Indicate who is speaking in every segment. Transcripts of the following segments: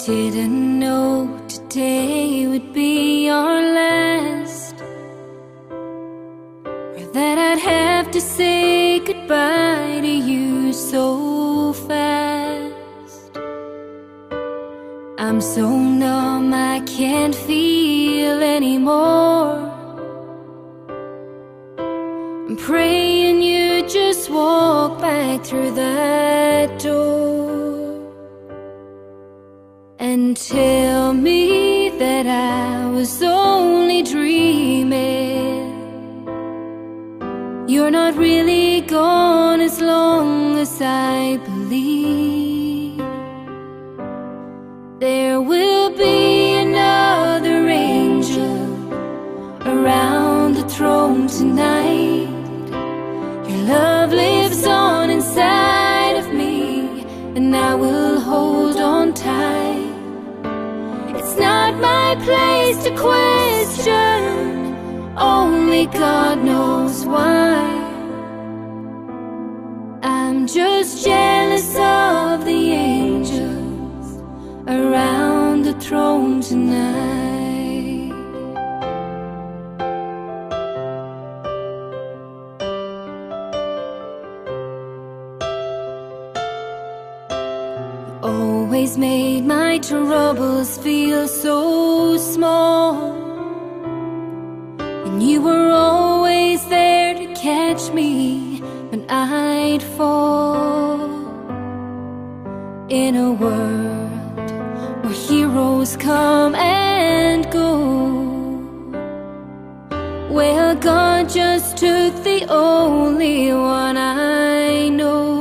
Speaker 1: Didn't know today would be our last, or that I'd have to say goodbye to you so fast. I'm so numb I can't feel anymore. I'm praying you just walk back through that door and tell me that I was only dreaming. You're not really gone as long as I believe. There will be another angel around the throne tonight. Your love lives on inside of me, and I will hold on tight. It's not my place to question, only God knows why. I'm just jealous of the angels around the throne tonight. You always made my troubles feel so small, and you were always there to catch me when I'd fall. In a world where heroes come and go, well, God just took the only one I know.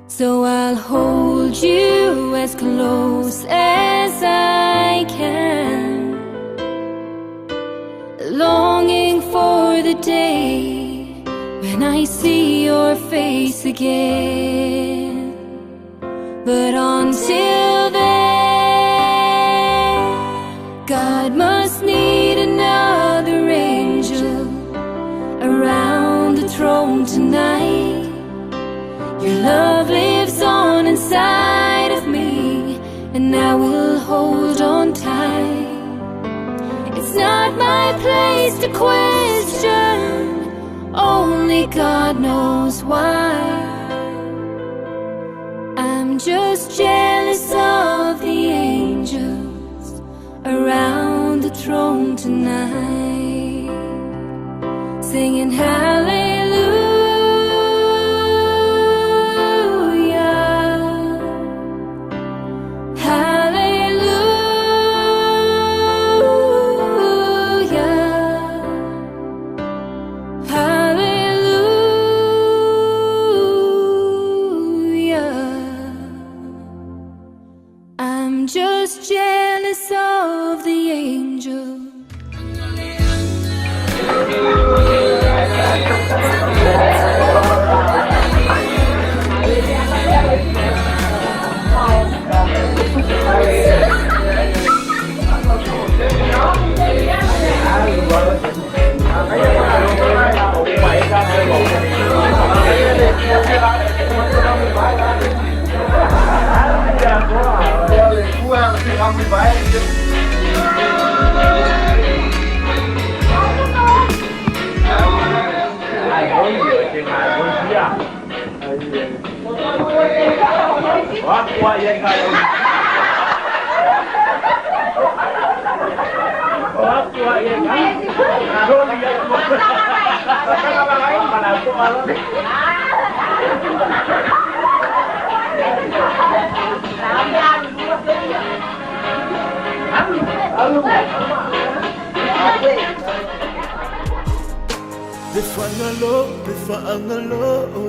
Speaker 1: So I'll hold you as close as I can, longing for the day when I see your face again. But until then, God must need another angel around the throne tonight. Your love lives on inside of me, and I will hold on tight. It's not my place to question, only God knows why. I'm just jealous of the angels around the throne tonight, singing hallelujah, hallelujah, hallelujah. I'm just jealous of the angels.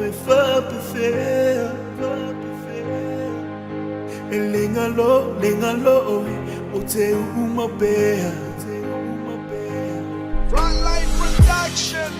Speaker 2: Le faapefea e legalo legalo o te uma pea.
Speaker 3: Frontline Production.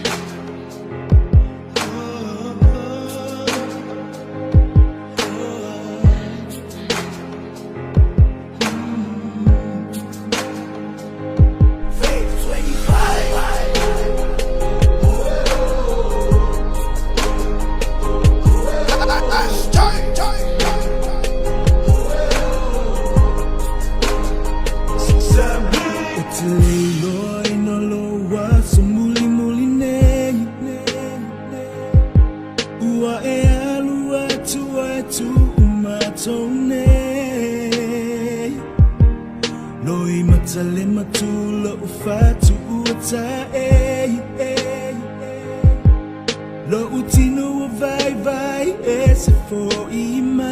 Speaker 2: matou nei. Loi matale matula o fatu ua tae. Lo utino o vai vai e se foi mai.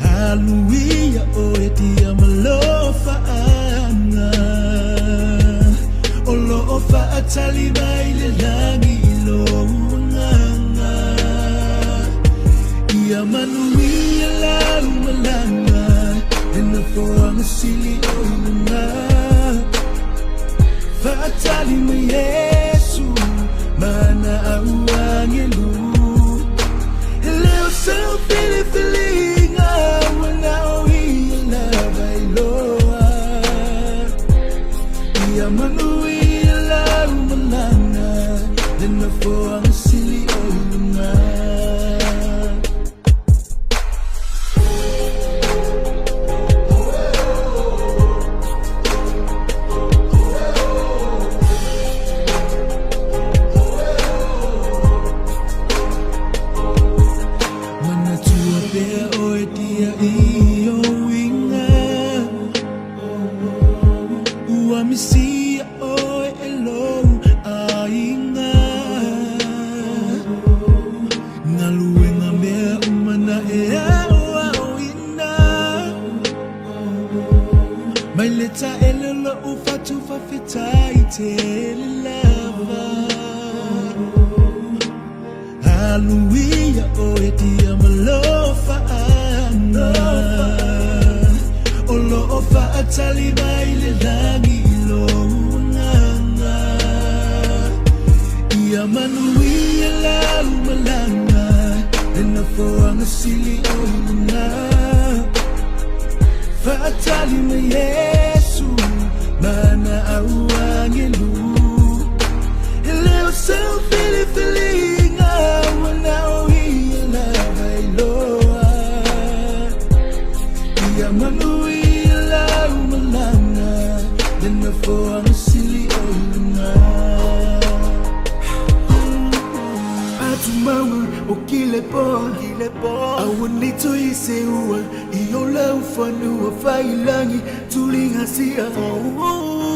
Speaker 2: Hallelujah o e tia malofa anga. O lo o faatali mai le langi i lo uanganga. Ia manuia lau malanga. Le nofoaga sili o i luga. Faatali mai Iesu mana au agelu. E le o sau filifiliga ua na o ia lava e iloa. Ia manuia lau malaga le nofoaga sili o i luga. Manatua pea oe tia i o uiga. Ua misia oe e lou aiga. Galuega mea uma na e aoaoina. Mai le taele o lou fatu faafetai tele lava. Hallelujah oe tia malofa anga. O lo o faatali mai le langi i lo uanganga. Ia manuia lau malaga le nofoaga sili o i luga. Faatali mai Iesu mana au agelu. E le o sau filifiliga ua na o ia lava e iloa. Ia manuia lau malaga le nofoaga sili o i luga. Atumauga o kilepoa Aua nei toe seua i o lau fanua faiilagi tuligasia.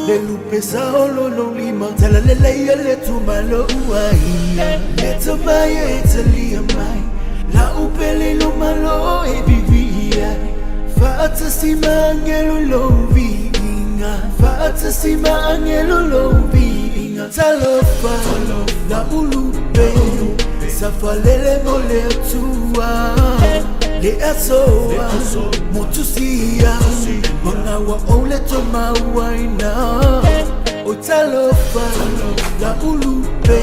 Speaker 2: Le lupe sa o lo lou lima talalelei le tumalo uaina. Le tamae e talia mai lau pele lo malo e viviia ai. Faatasi ma agelo i lou viiga. Faatasi ma agelo i lou viiga. Talofa lau lupe safalele mo le Atua. Le asoa motusia magaua ou le tomauaina. O talofa lau lupe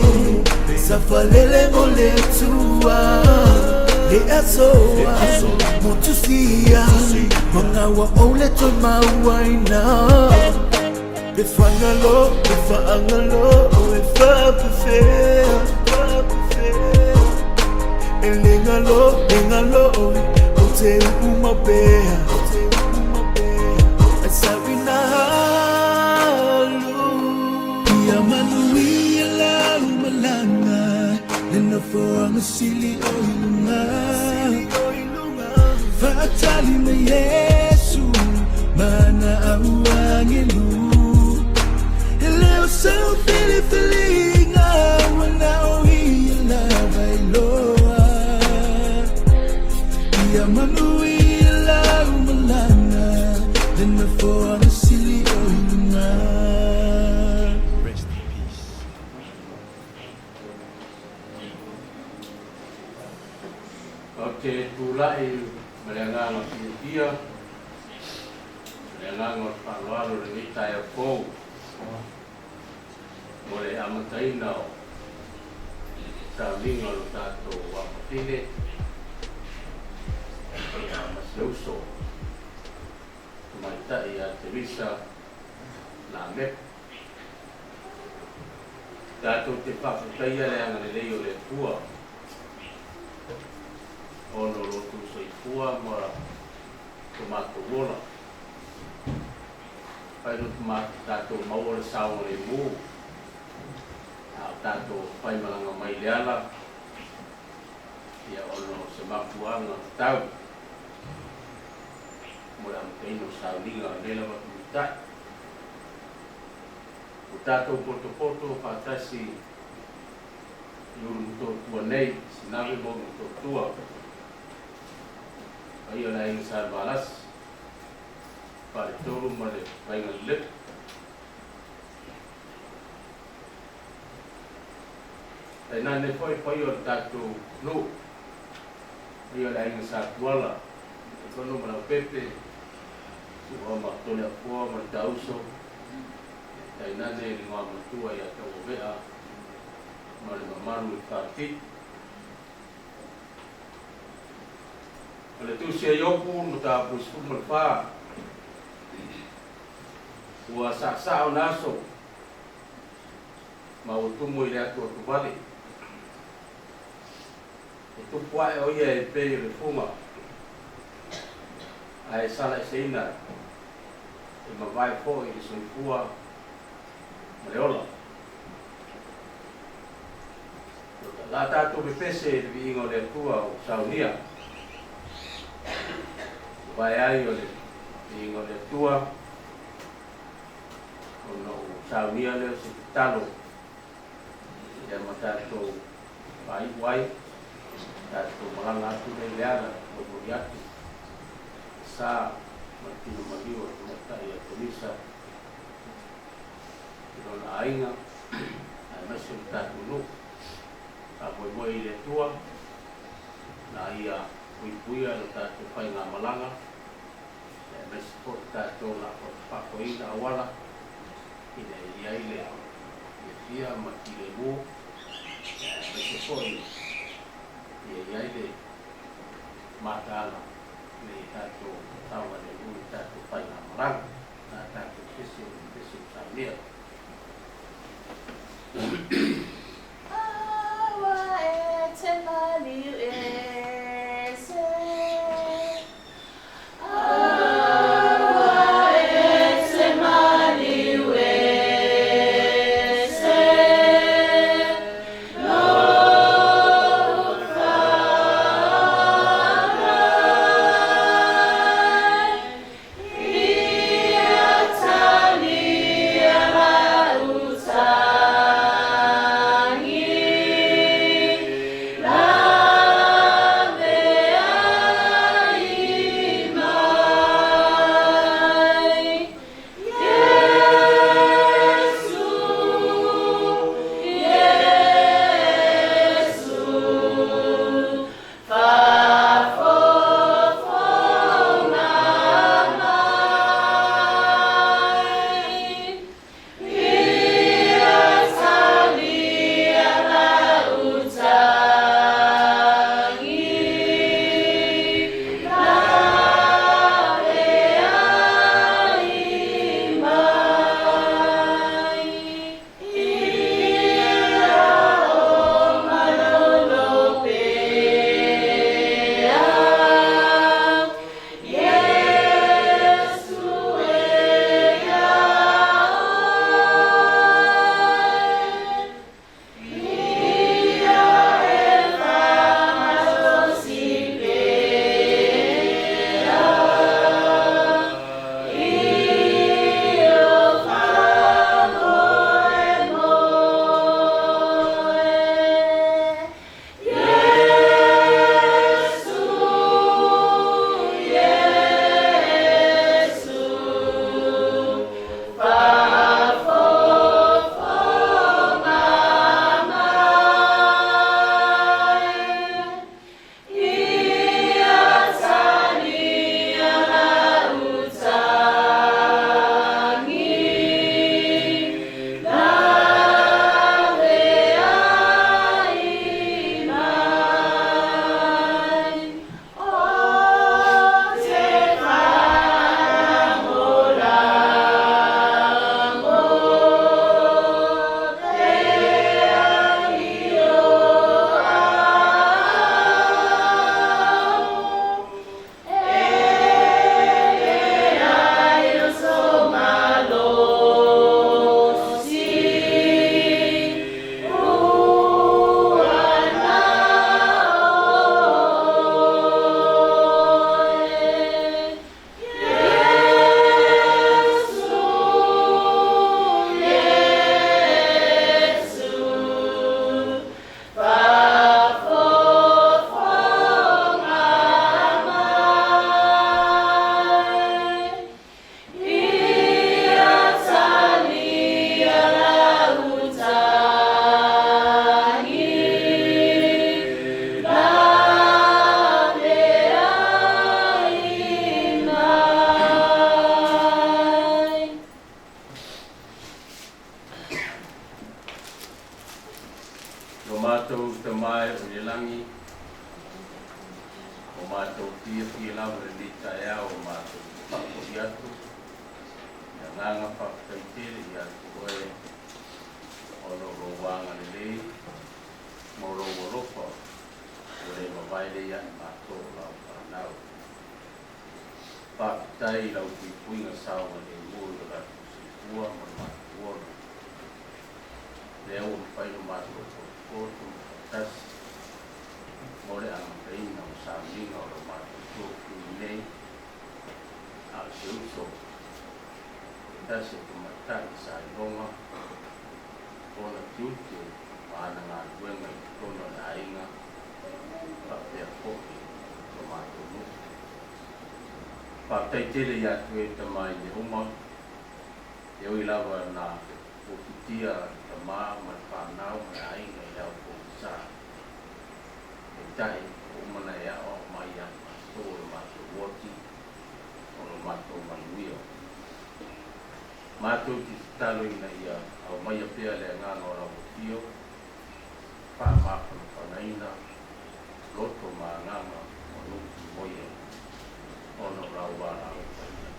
Speaker 2: safalele mo le Atua. Le asoa motusia magaua ou le tomauaina. Le fagalo, le faagalo, e faapefea. E le galo, le galo, o te u'u pea. E sauina halu. Ia manuia lau malaga le nofoaga sili o i luga. Faatali mai Iesu mana au agelu. E le o sau filifiliga ua na o ia lava e iloa. Ia manuia lau malaga le nofoaga sili o i luga.
Speaker 4: Rest in peace.
Speaker 5: Ou te tulai ma le agaga fiafia, le agaga o le faaaloalo i lenei taeao fou mo le amataina o sauniga o lo tatou afafine ia ma si uso tamaitai ia Teresa Lameko. Tatou te faafetaia le agalelei o le Atua ona o lo outou soifua ma lo matou ola. Fai ona tatou maua le saogalemu a o tatou faimalaga mai le ala. Ia ona o se mafuaaga tatau mo le amataina o sauniga o lenei lava tumutai. Ua tatou potopoto faatasi i Ulumotootua nei, Sinave ma Ulumotootua, paia o le Aiga Salevalasi, Faletolu ma le Vaigalelepu. Tainane foi paia o le tatou nuu, paia o le Aiga Satuala, Tono ma Leaupepe, Su'a ma Toleafoa ma le Taauso, tainane le Igoamatua ia Tauave'a ma le mamalu i le Faletiti. O le Tusi a Iopu, mataupu 14, ua saasaa ona aso ma ua tumu i le atuatuvale. E tupu ae o ia e pei o le fuga, ae salaeseina e mavae foi le soifua ma le ola. La tatou pepese i le viiga o le Atua ua saunia. Mavae ai o le viiga o le Atua, ona ua saunia lea o se tatalo ia ma tatou faaiu ai tatou malaga atu lea i le ala momoli atu sa ma le tino maliu o le tamaitai ia Tenisa i lona aiga aemaise o le tatou nuu. Faamoemoe i le Atua na ia puipuia lo tatou faigamalaga aemaise foi tatou la faafoeina auala ina ia i ai le fiafia ma le filemu aemaise foi ia i ai le mataala ina ia tatou saogalemu i tatou faigamalaga na tatou pese pese saunia.
Speaker 6: Aua e te maliu ese. Aua e te maliu ese. Lou whangai. Ia talia la utanga.
Speaker 5: Matou Tama e o i le lagi, o matou fiafia lava i lenei taeao ua matou faafoi atu le agaga faafetai tele ia te Oe ona o Lou agalelei ma o Lou alofa ua le mavae lea ia i matou o Lau fanau. Faafetai i Lau puipuiga saogalemu i lo latou soifua ma lo matou ola. Lea ua mafai ona matou potopoto ma faatasi mo le amataina o sauniga o lo matou tofu nei, a o se uso se tasi o tamaitai sa iloga ona tiute ma ana galuega i totonu o le aiga faapea foi lo matou nuu. Faafetai tele ia te oe Tama i mea uma, e ui lava na ufitia le tama ma le fanau ma le aiga i le ao pogisa. Peitai, ua uma ona e aoao mai ia i matou o le matou oti o lo matou manuia. Matou te tatalo ina ia aumaia pea le agaga o lau afio, faamafanafanaina loto ma agaga o nuu moia ona o lau valaau paia.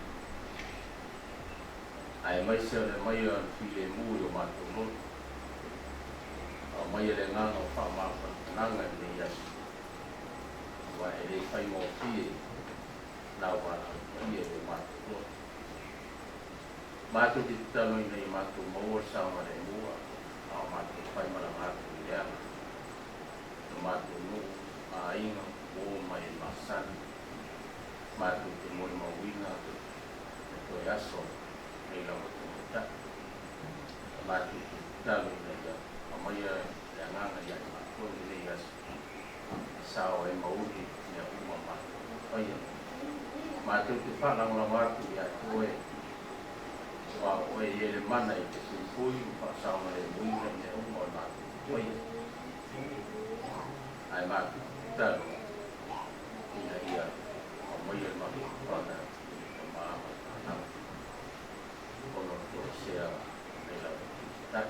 Speaker 5: Aemaise o le aumaia o le filemu i o matou loto, aumaia le agaga o faamafanafanaga i lenei aso, aua e le faigofie lau valaau paia i o matou loto. Matou te tatalo ina ia matou maua le saogalemu a o matou faimalaga atu i le ala lo matou nuu, aiga, uo ma e masani. Matou te molimauina le toe aso nei lava tamaitai. Matou te tatalo ina ia aumaia le agaga ia i matou i lenei aso, e sao ai ma uli mea uma matou te faia. Matou te faalagolago atu ia te oe, aua o oe e i ai le mana e te puipui ma faasaogalemuina i mea uma o matou te faia. Ae matou te tatalo ina ia aumaia le mafaufauga i le tama ma le fanau, ona o le toesea nei lava tamaitai.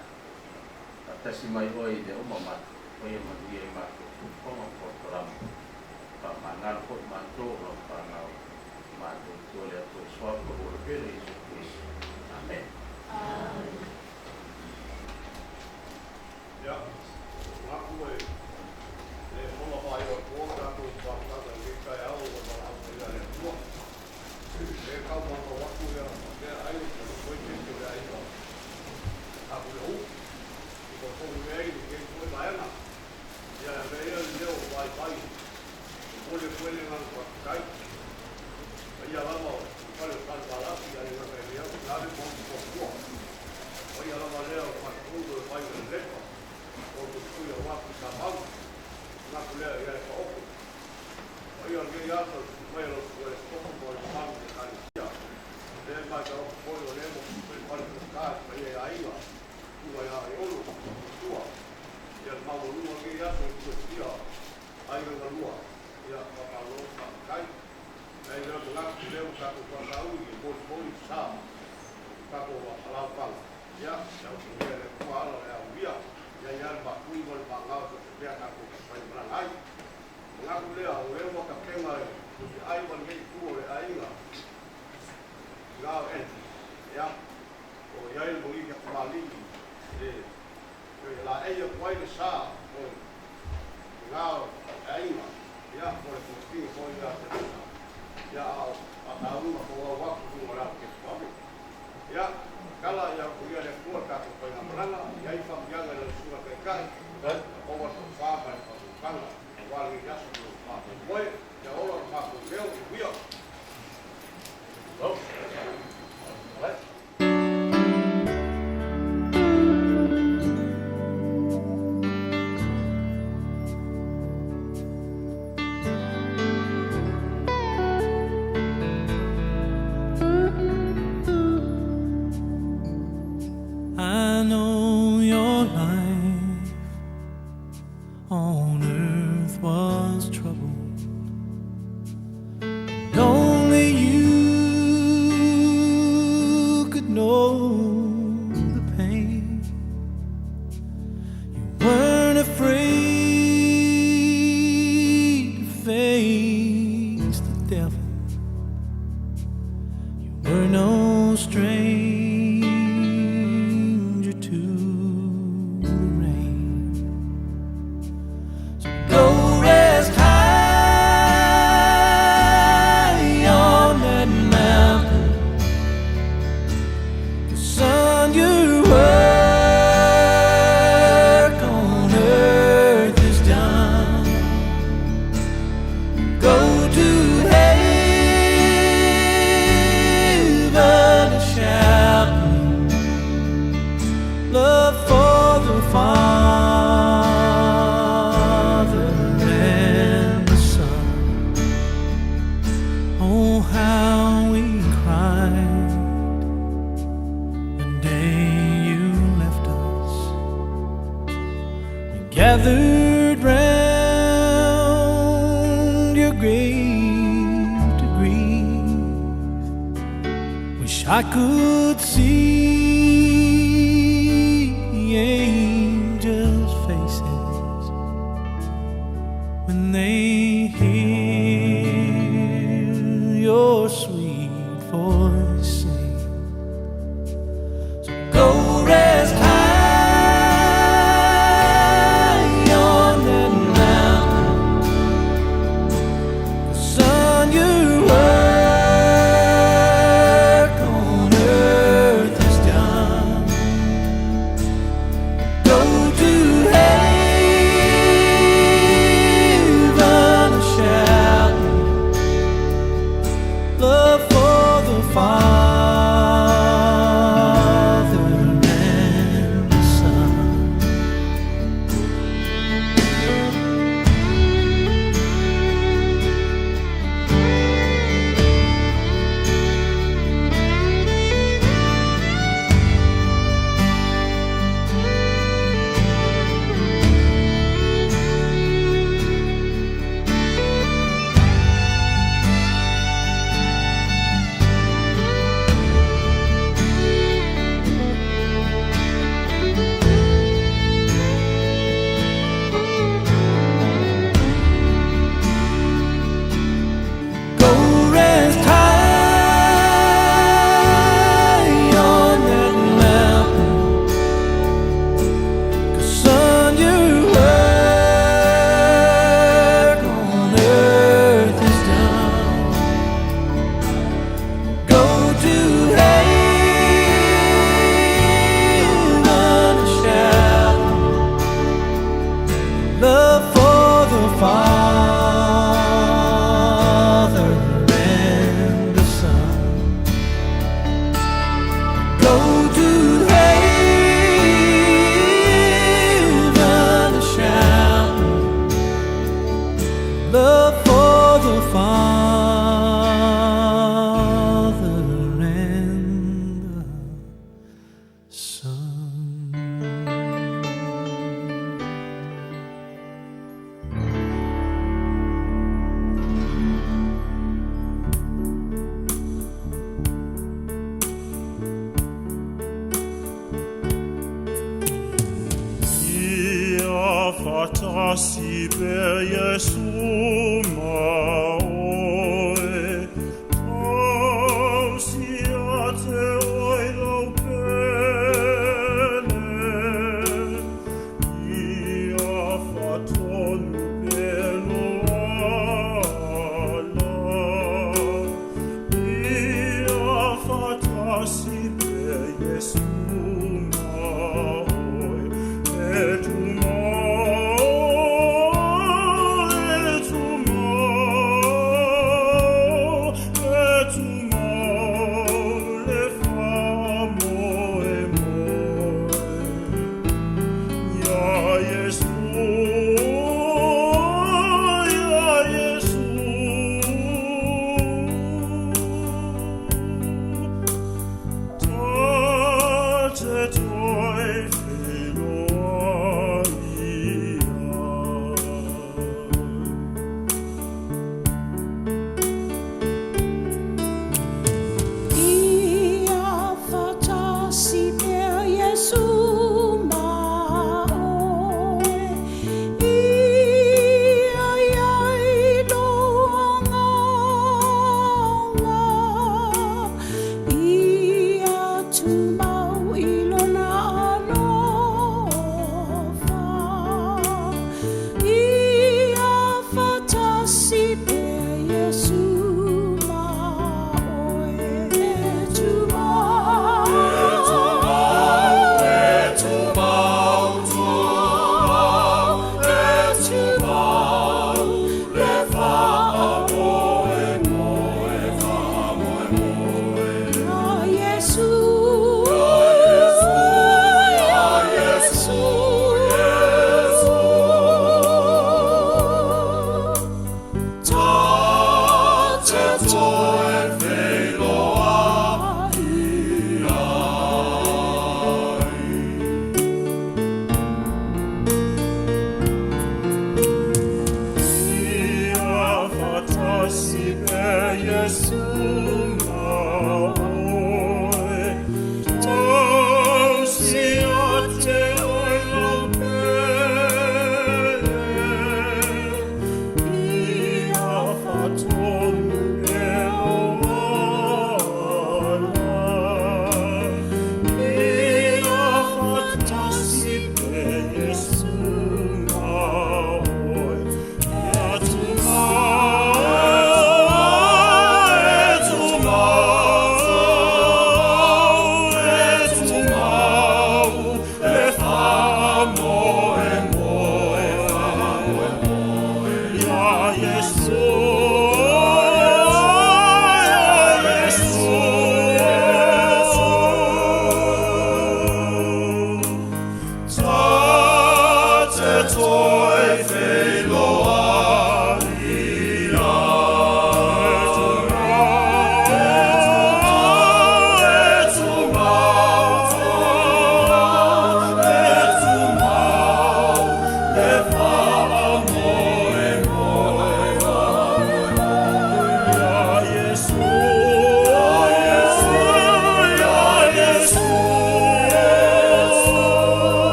Speaker 5: Faatasi mai oe i mea uma matou te faia, manuia i matou fofoga ma polokalame. Faamagalo foi matou o lau fanau, matou te o le Atua i suafa o le pele Iesu Keriso. Amene.
Speaker 7: Ia, manatu e le fono faailoa atua tatou fonotaga i lenei taeao ua valaau mai a le Atua. E tau matau atu ia faapea ai o le foi tete o le aiga Tapuleou i totonu ai lenei foi vaega. Ia e avea ia le leo vaivai e momoli atu ai le agaga faafetai. Paia lava o le fale o Salevalasi ae le gata i lea o le ave ma ona fuafua. Paia lava lea o le faletolu o le vai o le Lepa o le Pui aua Tuisamau. Manatu lea ia e taoto. Paia o lenei aso i tupu mai o lau susuga i le Sopo ma le mamalu i le Ekalesia. Lea e matau atu foi o lea ua tupu le fale toka i le paia i aiga, susuga ia Aiono ma Matua. Ia le maualuga o lenei aso i tuasia aiga galua. Ia faamalo faafetai. Ae i le manatu lea ua tatou faataui e molimoli le sa o tatou alaalafaga. Ia, ia utagia e le Atua ala o le a uia, ia ia le maatui ma le maagao so o se mea tatou te faimalaga ai. Manatu lea, o e ua tapena e ai ma lenei itu o le aiga, ina o Andy, ia, o i ai le moni tamalii e laei atu ai le sa o
Speaker 2: Wish I could see angels' faces when they hear your sweet voice sing. So go rest high on that mountain. Son, your work on earth is done. Go to heaven a shouting, love for the Father and the Son. Go rest high on that mountain. 'Cause son, your work on earth is done. Go to heaven and shout love for the Father and the Son. Go to heaven and shout love for the Father and the Son.
Speaker 8: Ia faatasi pea Iesu ma oe, tausi ia te oe lau pele. Ia faatonu pea lou ala. Ia faatasi pea Iesu ma oe, e tumau, e tumau, e tumau le faamoemoe. Ia Iesu,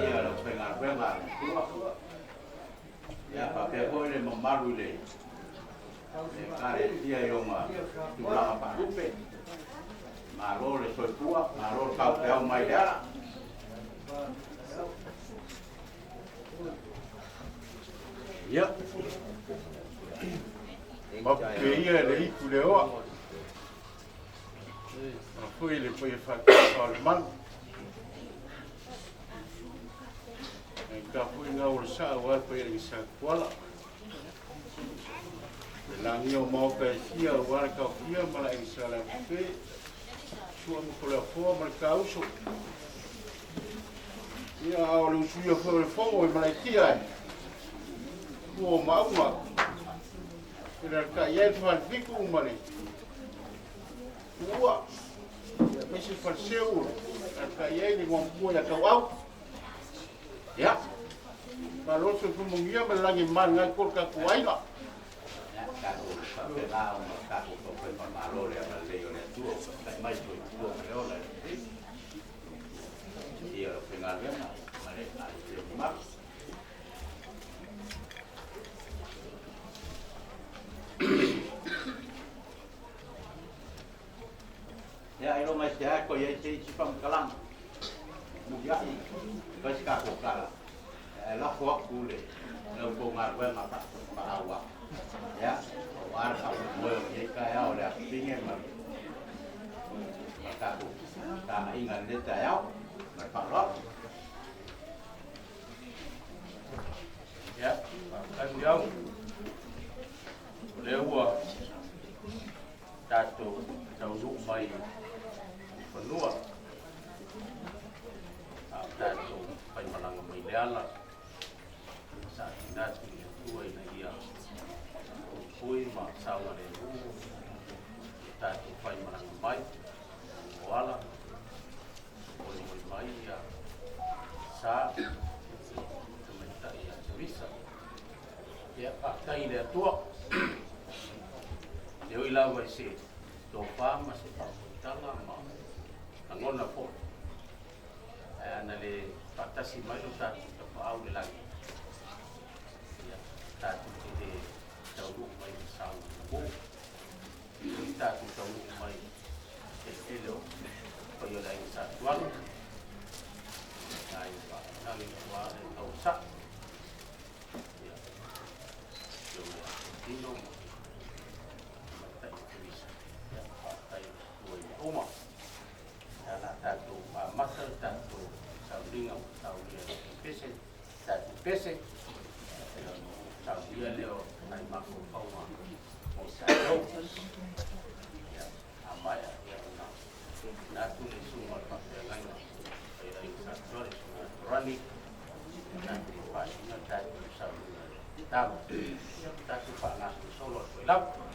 Speaker 5: Ia lau faigaluega a le Atua. Ia faapea foi le mamalu i le Ekalesia i ona tulaga faalupe. Malo le soifua, malo le taupeau mai le ala.
Speaker 4: Ia, mapu ia le ipu le oa. Ona foi le paia faatafa o le malu. E ka foi ngā o le saa o alpa i le sa kuala. Le langi o maoka e fia o ala kau fia ma la sa la fe. Sua mo ko le afoa ma le kauso. Ia o le usuia foi o le fongo e malaitia e. Ua maunga. E le ka ia e whalfiku ma le. Ua. Ia mese falseu. Ka ia le ngwampua ia kau au. Ia. Ma loso fumungia ma langi man ngai kol ka kuaila.
Speaker 5: Ia, tatou faapena ona tatou taufai faamalo le agalelei o le Atua ua faafetai mai soifua ma le ola e lelei. Ia lau faigaluega ma le Ekalesia mamalu. Ia, ailoga i se ae koe i ai se isi faamatalaga. Muliai, fai se tatou tala. Ae lafo atu le la outou galuega faaauau. Ia, aua le faamoemoe o lenei taeao o le Aso Fine ma le tatou tagaiga i lenei taeao. Ma le faaaloalo.
Speaker 4: Ia, faafetai Muniao. O lea ua tatou taunuu mai i fanua, a o tatou faimalaga mai le ala, sa tuuina atu i le Atua ina ia puipui ma saogalemu le tatou faimalaga mai, o ala, molimoli mai ia sa, tamaitai.
Speaker 5: Ia, faafetai i le Atua. E ui lava i se tofa ma se faautautaga ma lagona foi, ae ana le faatasi mai lo tatou Tapaau i le lagi, ia, tatou te le taunuu mai i saogalemu. E tatou taunuu mai eleele o paia o le Aiga Satuala, ai faalagi tua le tausa. Ia, ioga tino ma tamaitai Teresa. Ia, faafetai i le Atua i mea uma. Ia, la tatou amata le tatou sauniga ua saunia e pese, tatou pese. Ia, ona saunia lea o nai mafaufauga mo tatou. Ia, a maea, ia, ona na atu le susuga o le faafeagaiga paia le Aiga Satuala, le susuga ia Torani, tatou faasina tatou sauniga tatalo. Ia, tatou faagasolosolo atu ai lava.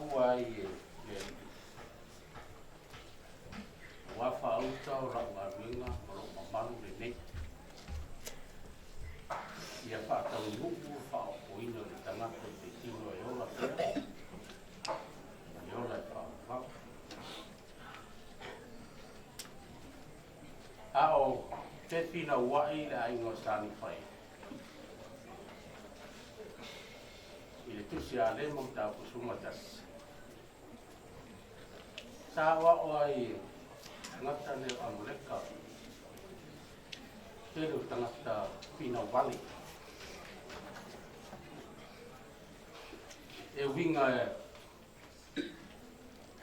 Speaker 4: taua ai e le Alii, aua faauta o lau galuega ma lou mamalu lenei, ia faataunuu le faaoopoina o le tagata i le tino e ola pea ma le ola e faavavau. A o fefinauai le aiga o Sa Nifai i le tusi a Alema mataupu 11, sa aoao ai e tagata nei o Amoleka, tele o tagata finau vale. E uiga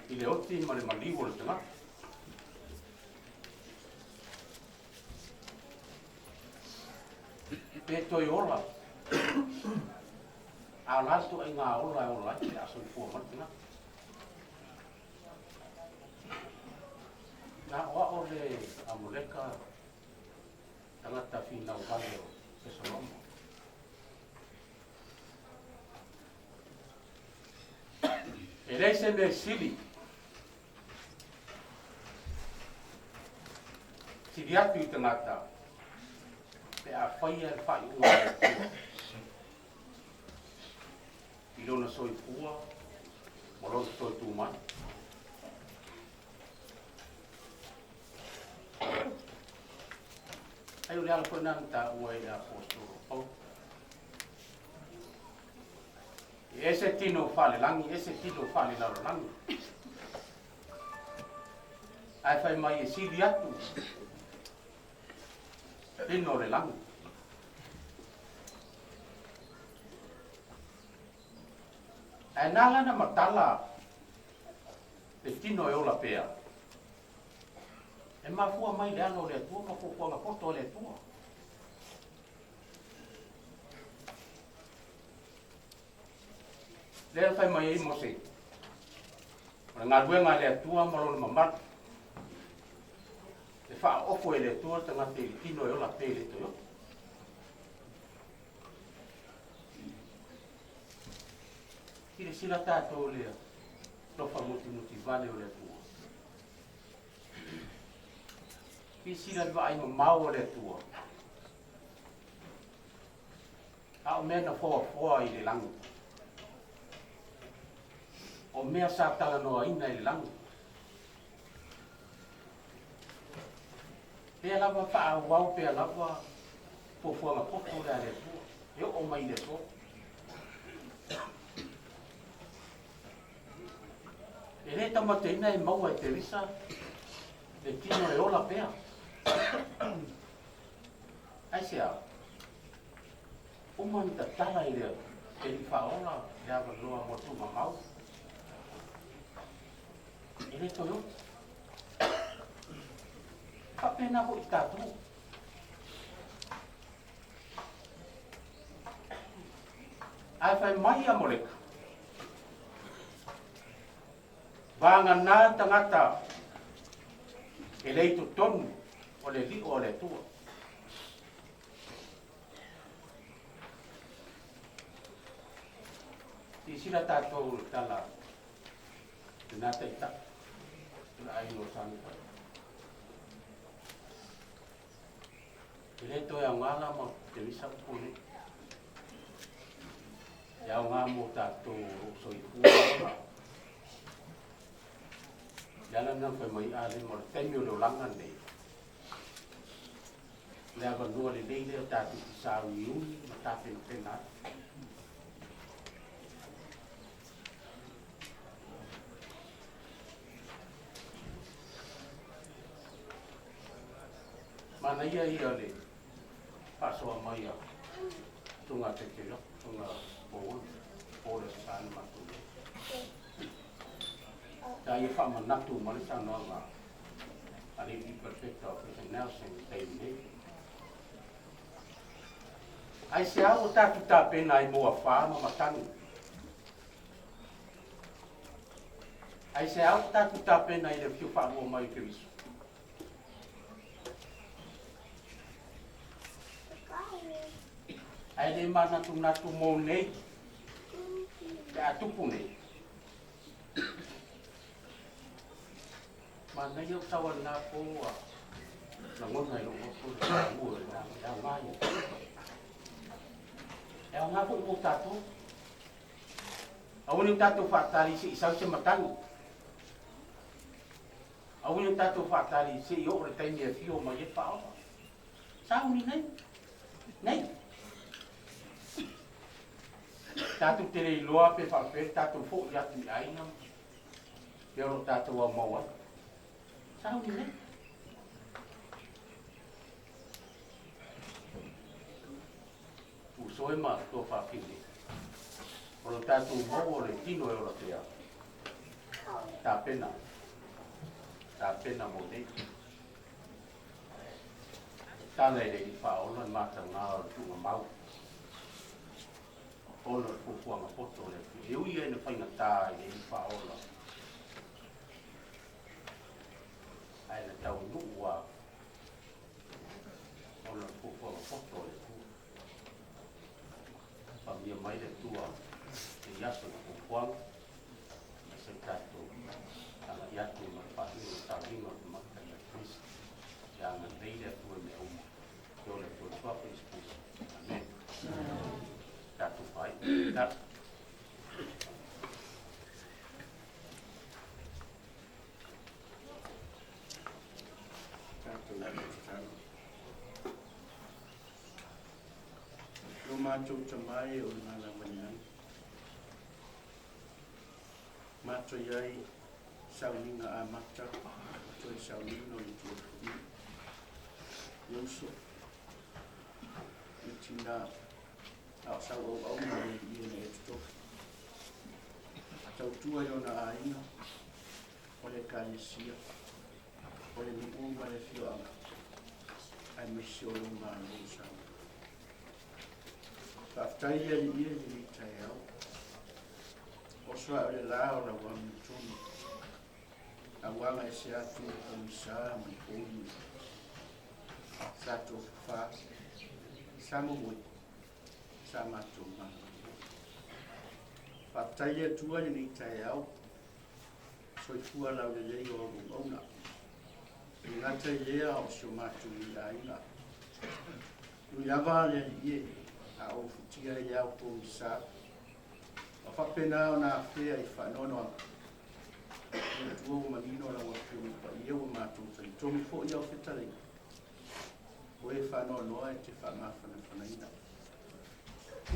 Speaker 4: i le oti ma le maliu o le tagata. Pe toe ola, a o le a le ituaiga ola e ola ai pe a soifua mai le tagata. Na aoao le Amoleka tagata finau vale o Pesalomo. E leai se mea sili sili atu i tagata pe a faia le faaiuga a le Atua i lona soifua ma lona toe tu mai. Ai o le ala foi lena na taua ai le aposetolo Paulo. E ese tino faalelagi, ese tino faalelalolagi. Ae fai mai e sili atu tino o le lagi. Ae na ala na matala le tino e ola pea. E mafua mai le alo o le Atua ma fuafuaga poto a le Atua. Lea na fai mai ai Mose, o le galuega a le Atua ma lona mamalu, e faaofo e le Atua le tagata i le tino e ola pea i le toe oti. Silasila tatou i le alofa mutimutivale o le Atua. Silasila i le vaai mamao a le Atua. A o mea na foafoa i le lagi, o mea sa talanoaina i le lagi, pea lava faaauau pea lava fuafuaga poto lea a le Atua, e oo mai i le aso. E le taumateina e maua e Teresa le tino e ola pea. Aisea? Uma ona tatala i le Alii Faaola le avanoa mo le tuumamau. E le toe oti. E faapena foi i tatou. Ae fai mai ia Moleka, vagana tagata e le i totonu o le lio o le Atua. Silasila tatou i le tala lena taitai o le aiga o Samoa. E le toe aoga la ma Teresa upu nei. E aoga mo tatou o lo o soifua ola. Le ala lena na fai mai a le ma o le taimi o le olaga lenei. Le avanoa lelei lea tatou te sauiui ma tapenapena ai. Manaia ia le faasoa mai a Susuga Petelo, Susuga Paul, Paul le Aso Sa na matou i ai. Sa ia faamanatu mai le saunoaga a le alii Perofeta o President Nelson i le taimi nei. Aisea ua tatou tapena ai mo afa ma matagi? Aisea ua tatou tapena i le afio faalua mai o Keriso? Ae le manatunatu mo nei, pe a tupu nei. Manaia ou sau ai i lena po ua lagona i lou loto le taua o lena mea, e aoga ia. E aoga foi mo tatou. Aua ne i o tatou faatali se i sau se matagi. Aua ne i o tatou faatali se i oo le taimi e afio mai ai le Faaola. Sauni nei. Nei. Tatou te le iloa pe faapefea le tatou foi atu i aiga mea o lo o tatou aumau ai. Sauni nei. Uso e ma tuafafine, o lo tatou maua o le tino e ola pea, tapena, tapena mo nei. Tala e le Alii Faaola le matagā o le tuugamau, ona o le fuafuaga poto o le Atua. E ui lava ina faigata i le Alii Faaola, ae na taunuu lava ona o le fuafuaga poto a le Atua. Faamanuia mai le Atua i aso i fuafuaga, aemaise le tatou agai atu ma le faaiuga o le sauniga o le Tamaitai ia Kristo. Ia agalelei le Atua i mea uma. I o le Atua i le Suafa o Iesu Keriso. Amene. Tatou faaiu. Tala.
Speaker 9: Tatou tatalo. Lo matou Tama e o luga lava i le lagi, matou i ai sauniga amata toe sauniga o le Tuafafine, le uso, le tina, a o sau auauna le alii na e totofi. Tautua i ona aiga, o le Ekalesia, o le nuu ma le afioaga, aemaise o lou Malo o Samoa. Faafetai le Alii e i lenei taeao. Oso ae o le la o lau amiotonu, auala ese atu i le pogisa ma le pouli. Sa tofafa, sa momoe, sa matou malolo. Faafetai le Atua i lenei taeao, soifua laulelei o au auauna. E le gata i lea o si o matou nei aiga. Nui lava le Alii e, a ou futia i le ao pogisa, a faapena ona afea i faanoanoaga, le Atua ua manino lau Afioga Paia ua matou talitonu foi au fetalaiga, o e faanoanoa e te faamafanafanaina.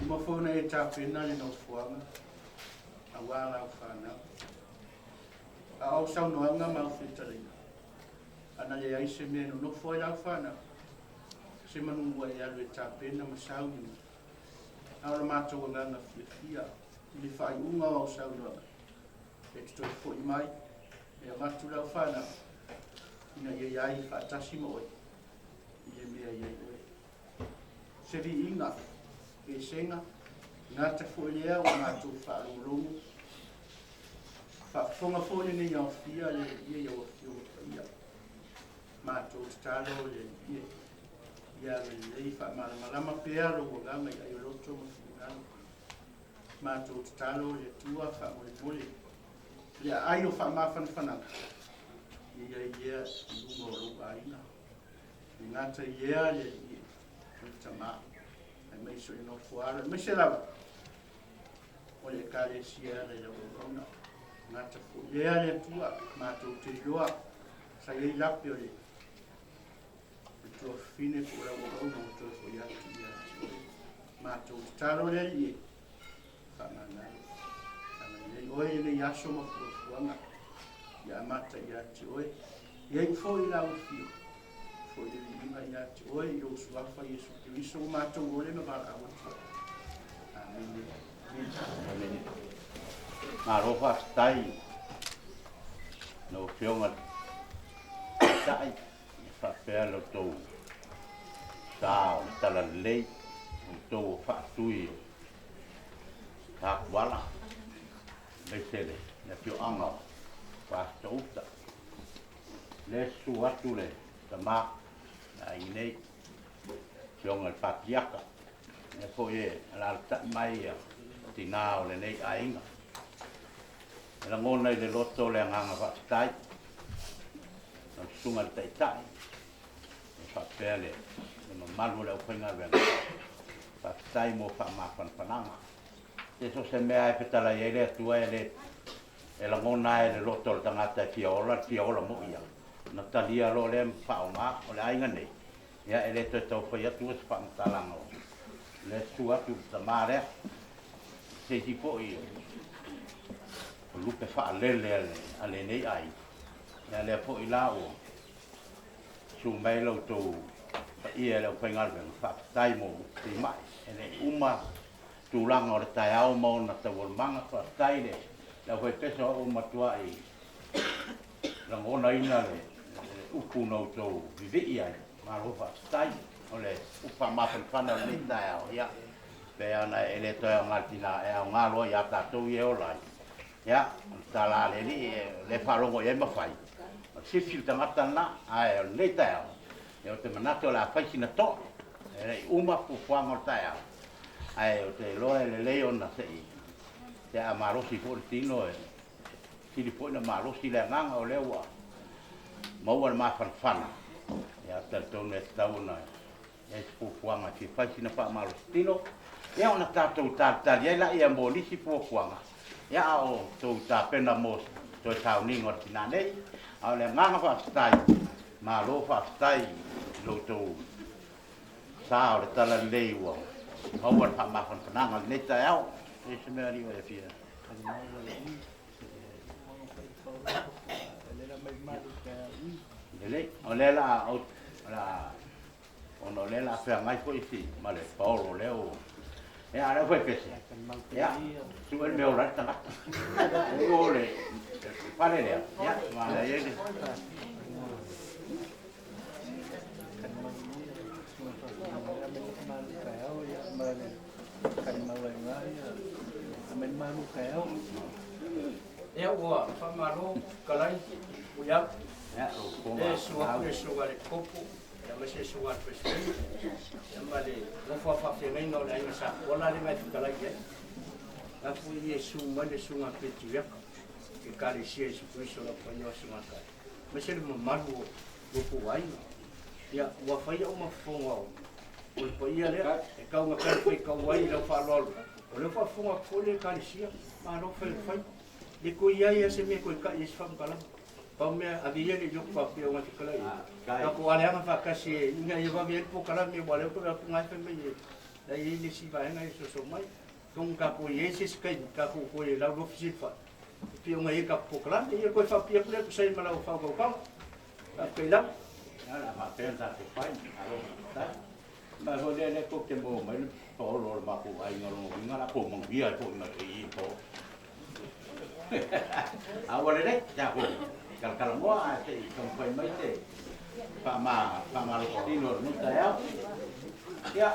Speaker 9: Uma foi ona e tapena le nofoaga aua lau fanau. A o au saunoaga ma au fetalaiga, ana leai se mea e nonofo ai lau fanau, se manu ua e alu e tapena ma sauni mai. A o le matou agaga fiafia i le faaiuga o au saunoaga, e te toe foi mai e avatu lau fanau ina ia i ai faatasi ma oe i le mea i ai oe. Se viiga, pesega, gata foi lea ua matou faalogologo, faafofoga foi lenei aofia le Alii e i au Afioga Paia. Matou tatalo le Alii e, ia agalelei faamalamalama pea lou agaga i ai o loto ma finagalo. Matou tatalo le Atua faamolemole le aai o faamafanafanaga ia i ai lea i luga o lou aiga. E gata i lea le Alii e, o le Tama, aemaise o le nofo alo, aemaise lava o le Ekalesia e ala i lau auauna. Gata foi lea le Atua, matou te iloa sa i ai lape o le tuafafine po o lau auauna ua toe foi atu ia te oe. Matou tatalo le Alii e, faamagalo. Agalelei oe i lenei aso ma fuafuaga ia amata ia te oe. Ia iu foi lau afio, foi le viiga ia te oe i lou suafa Iesu Keriso ua matou ole ma valaau atu ai. Amene.
Speaker 4: Amene. Malo faafetai lau Afioga i le Taitai faapea lo outou sa o le talalelei, o outou o faatui o Satuala, aemaise le afioaga o Fasitoo-uta. Lea e susu atu le tama le aiga nei, afioga i le Patriaka, lea foi e alaalatai mai tina o lenei aiga. E lagona i le loto le agaga faafetai.
Speaker 5: Lau Susuga i le Taitai, e faapea le mamalu o le aufaigaluega, faafetai mo faamafanafanaga. Se so o se mea lava e fetalai ai le Atua e le e lagona lava e le loto o le tagata e fia ola le fia ola moi ia. Ona talia loa lea ma faaaoga o le aiga nei, ia e le toe tau fai atu se faamatalaga o lea e susu atu le tama lea, se isi foi o lupe faalele a lenei aiga. Ia lea foi la ua susu mai la outou paia i le aufaigaluega, faafetai mo timai, e le i uma tulaga o le taeao ma ona taualumaga. Faafetai i le aufaipese o au ua matuai lagonaina le upu na outou vivii ai, malo faafetai. O le upu faamafanafana o lenei taeao, ia, pei ona e le toe aoga i le tina, e aoga loa ia tatou ia e ola ai. Ia, o le tala a le Alii, o lea e faalogo i ai ma fai, o le sifi le tagata lena, ae o lenei taeao, ia ou te manatu o le a fai sina toa, e le i uma fuafuaga o le taeao, ae ou te iloa e lelei ona se i, se a malosi foi le tino, e sili foi ona malosi le agaga o lea ua maua le mafanafana, ia ou te talitonu e tatau ona i ai se fuafuaga e fia fai sina faamalositino, ia ona tatou talitali ai laia mo nisi fuafuaga, ia a o tou tapena mo toe sauniga o le tina nei. A o le agaga faafetai, malo faafetai i lo outou sa o le talalelei ua maua le faamafanafanaga i lenei taeao. E se mea alii o e fia. Lelei, o lea la o la ona o lea o le a feagai foi si ma le paolo lea ua ia a o le aufaipese ia sue le mea e ola ai le tagata o le fale lea ia manaia le
Speaker 4: Ia ua faamalo fetalai Muliau. E susu atu le susuga i le Kopo aemaise le susuga i le Peresetene ia ma le nofo a faafeagaiga o le Aiga Sa Tuala lea na e fetalai i ai. La foi e susu mai le susuga a Petuiaka, Ekalesia Iesu Keriso o le Paia o Aso Gatae, aemaise le mamalu o lo outou aiga. Ia ua fai au ma fofoga o le paia lea e tau ina talifuaitau ai i lau faaaloalo. O lea ua faafofoga atu foi le Ekalesia, malo fai o le faiva. Le toe i ai lava se mea e toe tai ai se faamatalaga. Pau mea, ave ia le ioku faapea o gafikala i ai. Tatou aleaga faatasi e ina ia vave ai le polokalame aua o lea ou te vaai atu na e fai mai e la e i ai le isi vaega e soso mai. Atonu tatou i ai se isi taimi tatou toe laulofi silafai e pei ona i ai le tatou polokalame. Ia toe faapipii atu lea e tusa ai ma lau faautautaga. Faafetai lava.
Speaker 5: Ia, o le a faapea ona tatou fai. Malo faafetai. Ma foi lea lea tou te maua mai le paolo o le matou aiga lona uiga o le a tou manuia ai foi ma i i paolo. A ua lelei, tatou talatalanoa ae se i taumafai mai se faamalositino o lenei taeao. Ia.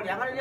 Speaker 6: Mai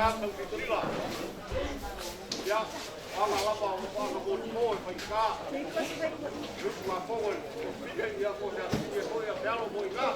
Speaker 7: a tausiasila. Ia, ala lava o paga mo le po e faigata. Le usugafono i le tofiga, ia po o se atili foi a fealo mo i ina.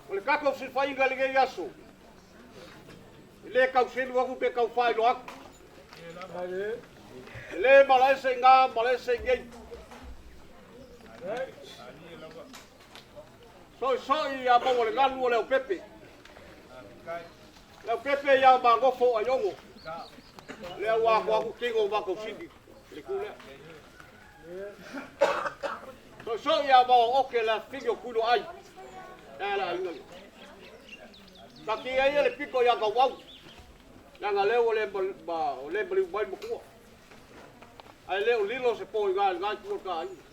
Speaker 7: O le tatou fesilafaiga i lenei aso, e le tau selu atu pe tau faailoa atu. E le malaese i ina, malaese i nei. Soisoi ia maua le galu o Leaupepe. Leaupepe ia magofo o Aiogo. Lea ua ato atu tino o matou sini i le itu lea. Soisoi ia maua oke le afifine o Tuiloai. Lea le aiga lea. Taatia ia le pito ia Tauau. Leaga lea ua le maliu mai le matua. Ae le o lilo se po i ina i lena itu o le ta aiga.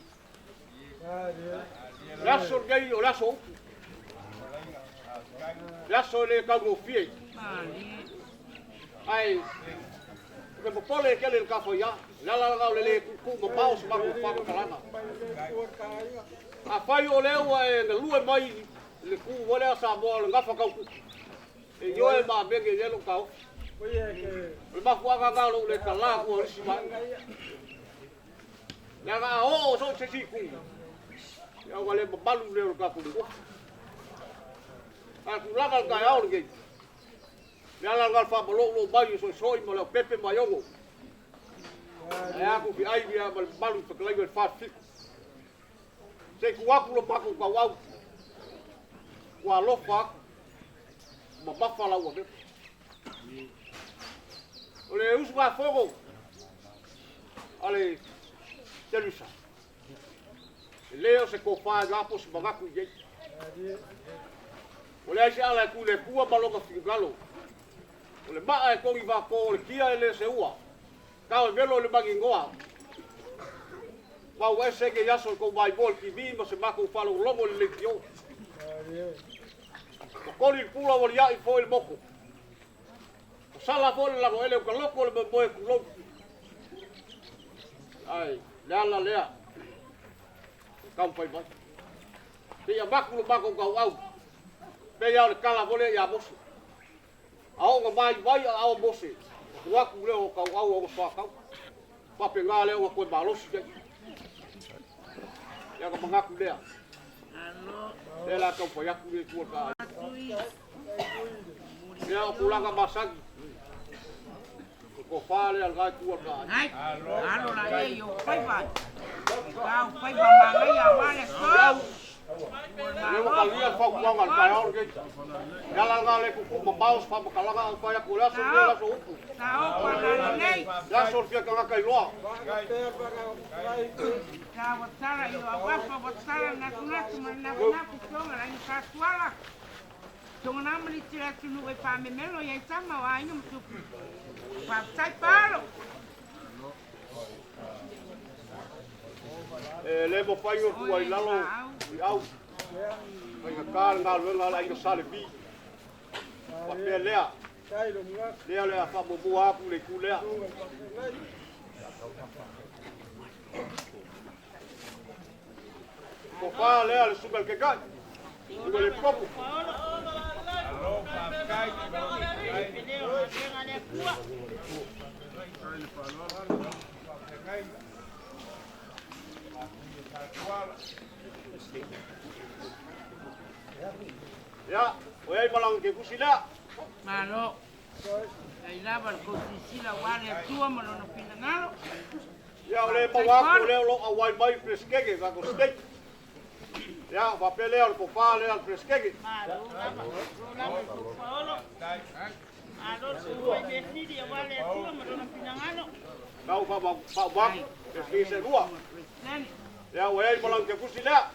Speaker 7: Le aso lenei o le aso upu. Le aso e le taugofie. Ae te popole e tele i le tafaia. Le ala lena o le le tuutuu mamao se matou faamatalaga. Afai o lea ua e galue mai i le tu foi lea Samoa o le gafa tautupu, e ioe ma amene i ai lou taofi. O le mafuaaga lena o lou le tala atua o isi vaega. Leaga a oo so o se isi itu, ia ua le mamalu lea o le tatou nofo. A o le tulaga o le taeao lenei, le ala lena o le faamalou mai e soisoi ma Leaupepe ma Aiono. Ae a tou feai ia ma le mamalu i fetalaiga i le 47. Se i tuu atu lo matou tauau, ua alofa atu, mamafa lau avega. O le usugafono a le Telusa, e le o se tofa i po se manatu i ai. O leai se ala e tui le Atua ma lona finagalo. O le maa e togi vato o le tia e le seua. Tao e velo i le maninoa. Ma ua ese nei aso i tou maimoa i le TV ma se matou faalogologo i le leitio. Ua koli le pula ua liai foi le motu. Ua sala foi le lagoele ua taloto le moemoe tulou. Ai, le ala lea. E taumafai mai. Seia avatu lo matou tauau. Pei lava o le tala foi lea ia Mose. A oo ina vaivai aao o Mose, ona tuu atu lea o tauau o ona soatau. Faapena lea ona toe malosi ai. Ia ona manatu lea. Lea la taumafai atu le itu o le ta aiga. Ia o tulaga masani. O tofa lea lena itu o le ta aiga.
Speaker 10: Alo la ia i o faiva. Tau faiva manaia aua le aso.
Speaker 7: Lea ua talia le fautuaga i le taeao lenei. Le ala lena le tuutuu mamao se faamatalaga a o fai atu o le aso lenei o le aso upu. Le aso o le fia tagata iloa. E le mafai ona tuu ai i lalo i au faigata le galuega a le aiga Sa Levi. Faapea lea, lea o le a faamuamua atu le itu lea. Tofa lea le susuga i le Taitai, susuga i le Epikopo. Ia, o i ai malaga ke kusi lea.
Speaker 10: Malo. Ai lava le kou silasila aua le Atua ma Lona finagalo.
Speaker 7: Ia, o le maua atu o lea o lo o auai mai le Peresetene, tatou State. Ia, faapea lea o le tofa lea a le Peresetene.
Speaker 10: Malo lava, malo lava le tou paolo. Malo le tou fai mea sili aua le Atua ma Lona finagalo.
Speaker 7: Tau faauma atu, Peresetene se lua. Ia, ua i ai ma lana kefusi lea.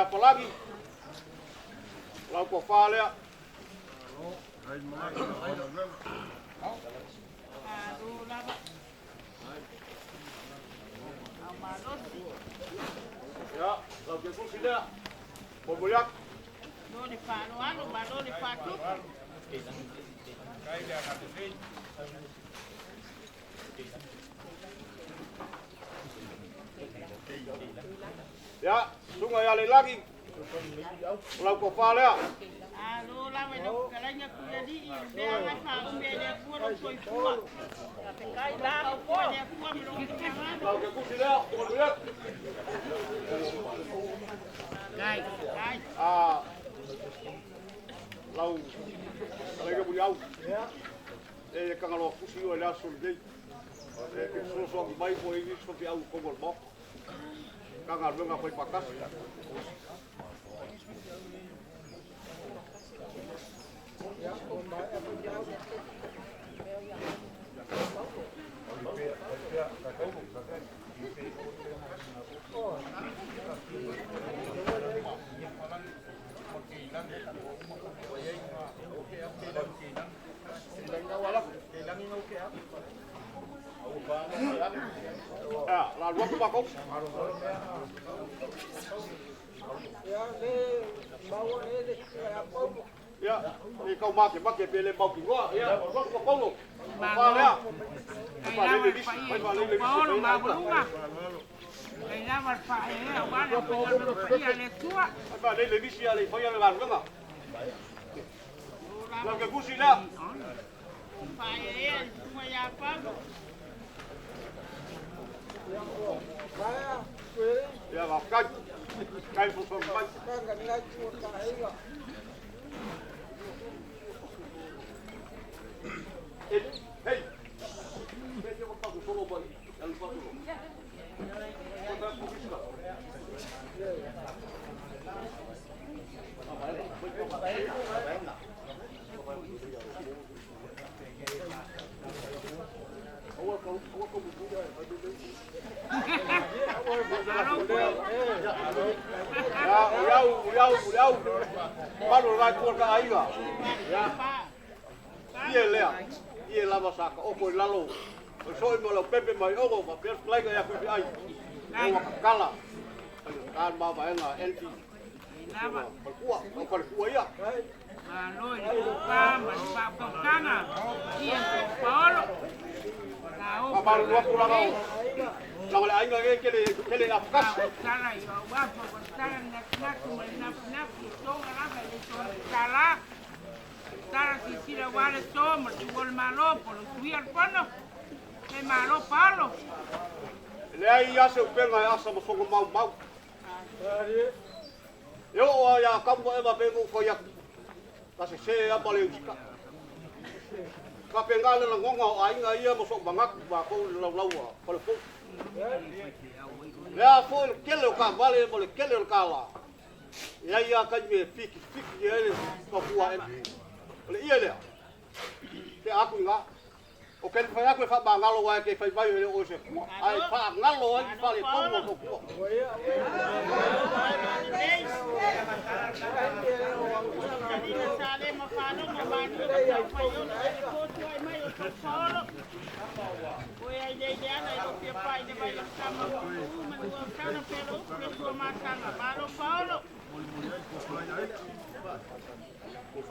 Speaker 7: ia Palagi. Lau tofa lea. Ia, lau te tusi lea. Molimoli atu.
Speaker 10: Malo le faaaloalo, malo le faatupu.
Speaker 7: Ia, susuga ia Leilagi. O lau tofa lea.
Speaker 10: Malo lava i lau fetalaiga Tuialii, o le mea lava e faaumi ai le Atua lou soifua. Faafetai la tautua i le Atua ma lou finagalo.
Speaker 7: Lau te tusi lea, molimoli atu. Ah, lau fetalaiga Muliau. E Tagaloa Fusi oe i le aso lenei. E te fesoasoani mai po o i ai nisi faifeau i totonu o le Maota. Matagaluega Faifaatasi. Ia, o le a alu atu matou. Ia, ne i tau makemake pe le mautinoa. Ia, alu atu ma Paulo. Tofa lea. Fai faalelei le lisi, fai faalelei le lisi e fai ai. Fai faalelei le lisi a le i faia le galuega. Lau ke kusi lea. Ia, faafetai. Faafetai le fesoasoani mai. Eli, hei. Pe te whakaku solo mai. Alu whatu. Ko tā kukisika. Ia, uiau, uiau, uiau. Malu o le vaetu o le aiga. Ia. Ie lea. Ie lava sa ka oko i lalo. O le soi ma Leaupepe mai ogo faapea le fetalaiga ia Fuifeai. E ua kakala. Faigata le mavaega a LD. Falefua, o falefua ia.
Speaker 10: Malo i le tofa ma le faautautaga ia Paolo.
Speaker 7: Faamalulu atu laga o laga le aiga e tele tele afakasi.
Speaker 10: Tala i au afa ua tala le natunatu ma le nafunafu toga lava i le tala. Tala sisila ua le to ma le tuua o le Malo po o le usuia o le fono. E malo Paolo.
Speaker 7: E leai lava se upega e asa ma sona maumau. E oo lava ia Atamu ma Eva pei ona ou fai atu, na sese lava ma le usitai. E faapena le lagona o aiga ia ma so'u manatu matou i le laulau a Faleupolu. O le a foi le tele o taavale ma le tele o le kālā, e leai lava taimi e fitifiti ai le tautua a Eva. O le ie lea, tea atu i ina. O ke fai atu e faamagalo aua e te fai mai e le o oe se Atua, ae faagalo ai ni faaletonu o le tautua.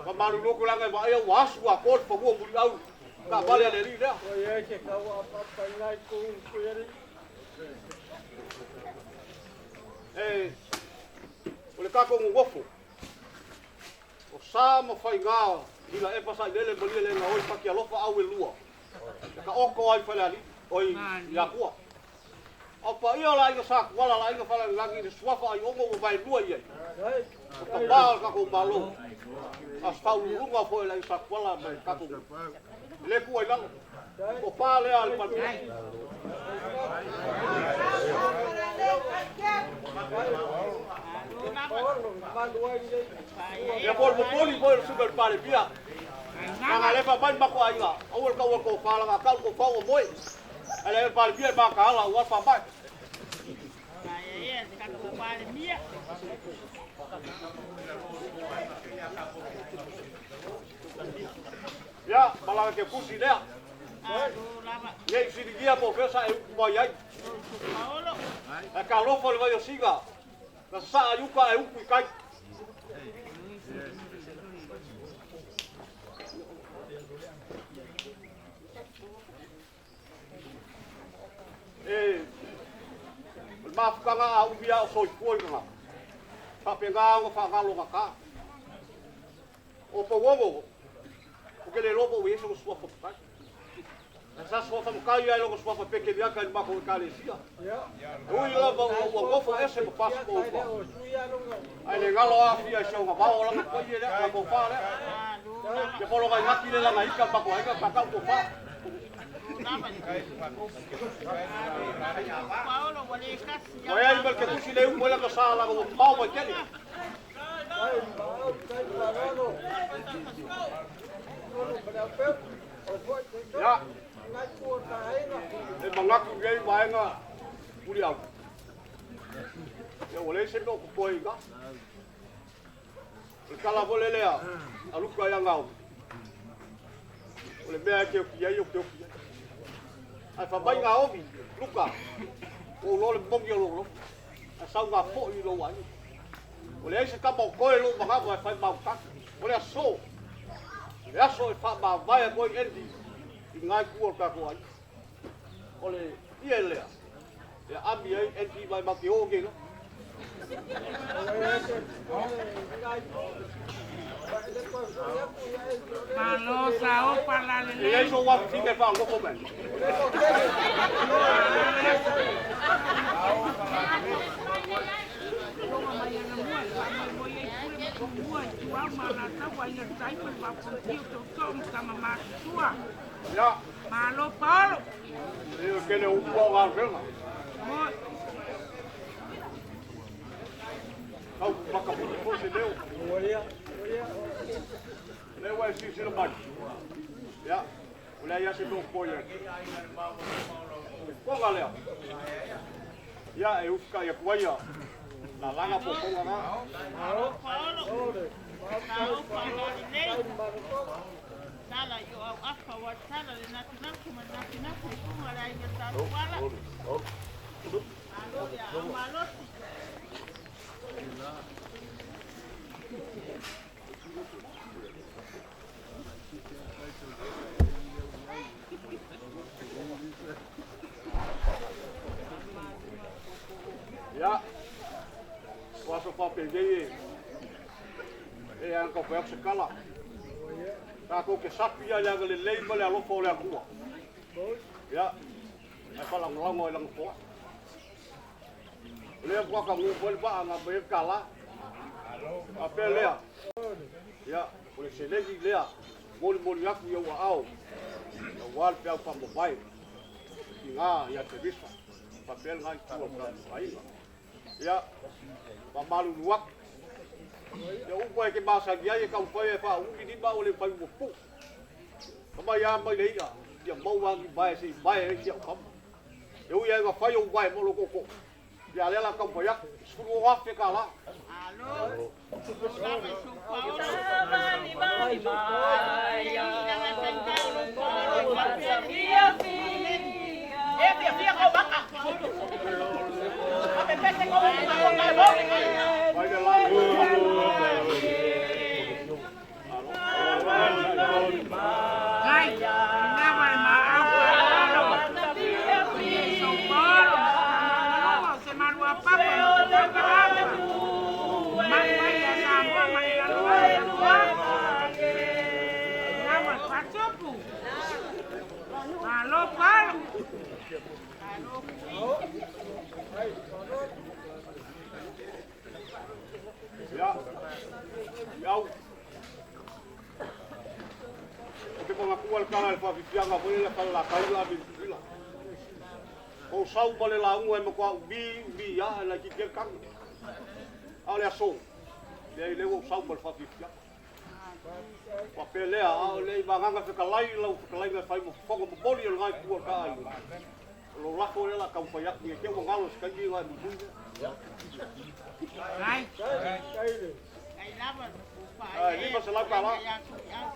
Speaker 7: Faamalulu atu leaga e vaaia ua asu atoa le fanua muliau taavale a le alii lea. E, o le tatou nonofo, o sa ma faigā ina epa sailele malie le gaoi Fatialofa au e lua, e taoto ai Falealii, oi i Atua. A o paia o le aiga Satuala, le aiga Falelagi i le suafa Aiono ua vaelua i ai. O tama o le tatou Malo, a se faauluuluga foi a le aiga Satuala ma le tatou e le tuu ai lalo. O pa lea a le Palemia. Ia po o le momoli foi o le susuga i le Palemia. Leaga lea e fai mai le matou aiga, aua le tau o le tofa leaga a tau le tofa ua moe. Ae le Palemia e mataala aua le faamai.
Speaker 10: Palemia.
Speaker 7: Ia, malaga ke pusi lea. Nei siligia po fesa e upu mai ai. E ka alofa le vai o siga. Na sasaa i uka e upu i kai. E o le mafutaga a umi a o soifua i lena. Faapena ona faagalogata. O pauogo, o ke le iloa po ua i ai sona suafa matai. Ae sa suafa matai lava i lona suafa Pekeliaka i le matou Ekalesia. E ui lava ua nofo ese ma pastor ua, ae le galo aafia i si ona vao o lana paia lea, lana tofa lea. Ia po lona inati le lana ika i le matou aiga, tatau tofa. Ua i ai ma le kefusi le upu ai lana sa lana ua mamao mai tele. Ia, e manatu i lenei vaega muliau, ia ua leai se mea o totoe i ina. O le tala foi lea a Luka ia Naomi, o le mea e te oti ai, ou te oti ai. Ae fai mai Naomi, Luka, ua ou iloa le moni o lou alofa, ae sau nafo'i i lou aiga. Ua leai se tama o toe i lou manava e fai mautagi. O le aso, le aso e faamavae atu ai Andy i lena itu o le tatou aiga. O le ie lea e aami ai Andy ma e matou te o nei lava.
Speaker 10: Malo sa opa la
Speaker 7: E i ai
Speaker 10: lelei.
Speaker 7: sou afifina e faalogofo mai.
Speaker 10: Toga mai anamua e faamoemoe ai Pule ma Tumua i Ituau ma Alataua, Aiga i le Tai ma le Vaa o Fonoti, o Tootoo ma Tama Matutua.
Speaker 7: Ia,
Speaker 10: Malo Paolo.
Speaker 7: e o tele o upu a o galuega.
Speaker 10: Moi.
Speaker 7: Tau makamuli foi se leo. Lea ua e silasila mai. Ia, o leai lava se mea o totoe ai. Fofoga lea. Ia, e usitai atu ai ia lalaga fofoga na.
Speaker 10: Malo Paolo. Sa opa la lelei. Tala i o au afa ua tala le natunatu ma le natunatu i fuga le aiga sa tuala. Malo le au malosi.
Speaker 7: Ia, o aso faapenei e e ana tau fai atu se tala. Tatou te sapi ia i le agalelei ma le alofa o le Atua. Ia, ae faalagolago ai lana toa. O lea faatoa taunuu mai le vaa na aumai ai le tala. Faapea lea, ia, o le seleni lea molimoli atu i ou aao aua le peau faamavae tiga ia Teresa faapea lena itu o le tatou aiga. Ia, faamalulu atu. Ia upu e te masani ai e taumafai e faauli lima o le mafai ua puu. Aumai lava mai le i'a ia maua ni vae se i vae ai si au tama. E ui lava ina fai ou vae mo lou tootoo, ia a lea o le a taumafai atu, $16,000 tala.
Speaker 10: Malo. Lava i sou Paolo.
Speaker 7: Mai le lagi.
Speaker 10: Ai, lena le maau faalalo. E sou Paolo ma se tamaomaluga o se maluapapa ma se tamalapa. Mamalu ai ia Samoa ma le lalolagi atoa. Lena le faatupu. Malo Paolo.
Speaker 7: Ia, iau. Ou te manatua le tala i le faafifiaga foi lele a Falelatai ma Ave i Tutuila. Ou sau ma le lauga e matua umi umi lava e laitiiti ai le tagi. A o le aso, leai lea ua ou sau ma le faafiafiaga. Faapea lea, a o le i vagaga fetalai lau fetalaiga e fai ma fofoga momoli o lena itu o le ta aiga. Lo lako le la kau fai atu ia te ua ngalo se kaimi la mui.
Speaker 10: Ai.
Speaker 11: Ai lava
Speaker 7: Ai, 500 tala.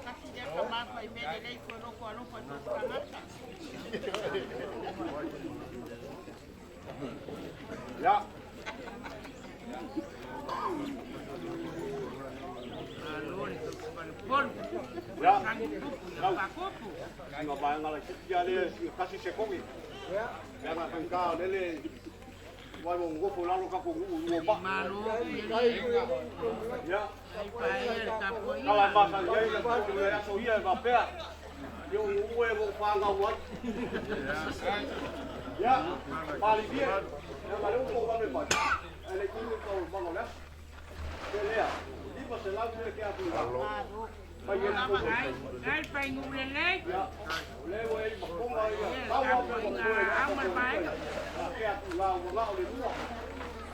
Speaker 11: Kasi lea ka mafa i mea lelei koe loko alofa i loko tagata.
Speaker 7: Ya. Ya. Nga ba nga la kia le kasi se kongi. Ya nga ka lele wai mo ngofo lalo ka ko ngu ba. Ya. Kala masa ia ia ko le aso ia ba pea. Yo ngu e mo fa nga wa. Ya. Pali bia. Ya ma le ko ba me ba. Ele ku ko ba ngo le. Le ya. Di ba se la le ke atu.
Speaker 10: Ai, ai pai ngu le le.
Speaker 7: Ya. Le wo e ma konga ia. Ka wa mo ko le.
Speaker 10: Au ma pai.
Speaker 7: Ke atu la wa la le mua.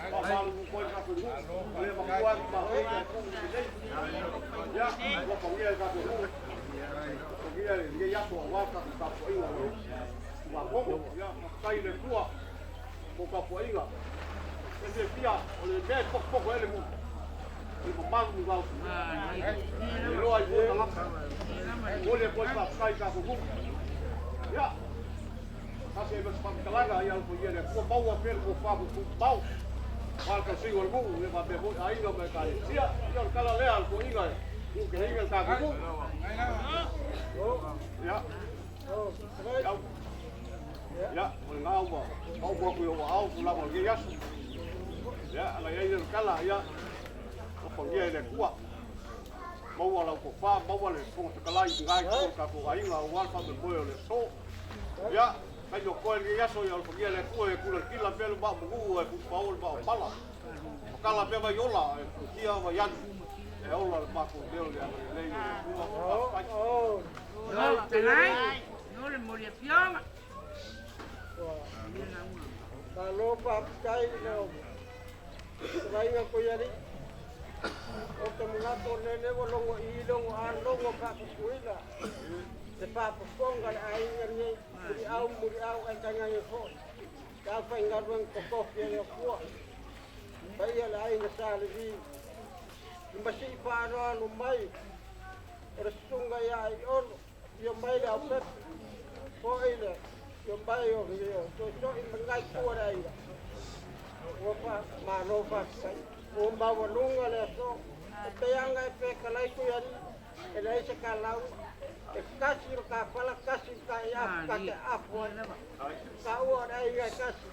Speaker 7: Pa pa lu ko ka ko le ma ko ma ko ka ko le. Ya, wa ko ia ka ko. Ko ia le ia so wa ka ka ko ia. Wa ko ya kai le kua. Ko ka ko ia. Se fia o le me ko ko ele mu. Le mo ma mu ga. Le lo ai ko na. Ko le ko ka kai ka ko. Ya. Kasi e mas pagkalaga ia ko ia le ko maua pe ko fa ko pau. Ka si o mu le ba be ai no me kai. Sia ia kala le al ko inga. Ku ke inga ka ko. Ya. Ya, o ngau ba. Au ko ko au ko la mo ia su. Ya, ala ia kala ia. O ko ia le kua. Maua la ko fa, maua le ko te kala i ngai ko ka ko ai nga o alfa me moe o le so. Ya. Kai yo ko le yaso yo ko le ko e kula kila pelo ba mu e ku paul ba pala. Kala pe ba yola e ku kia ba yan. E ola le pa ko le le le.
Speaker 10: Oh. No, telai. No le mori fionga.
Speaker 12: Ka lo pa kai no. Lai nga ko yari. O te mga to nene wo longo i longo a longo pa ku kuila. Te pāpaponga le aiga nei, muri au ai taga foi. Ka whaingaruang kokofi e leo kua. Paia le aiga sa le vi. I masi i whaanoano mai, o le sunga ia ai ono, ia mai le au pepe. Foi le, ia mai o leo, toi toi mangai kua le aiga. Ua wha, māno whakakai. Ua maua le aso, e peanga e pēkalai kui ani, e leai se ka lau. E kasi o ka pala kasi ka ia ka te afu ka ua nei ia kasi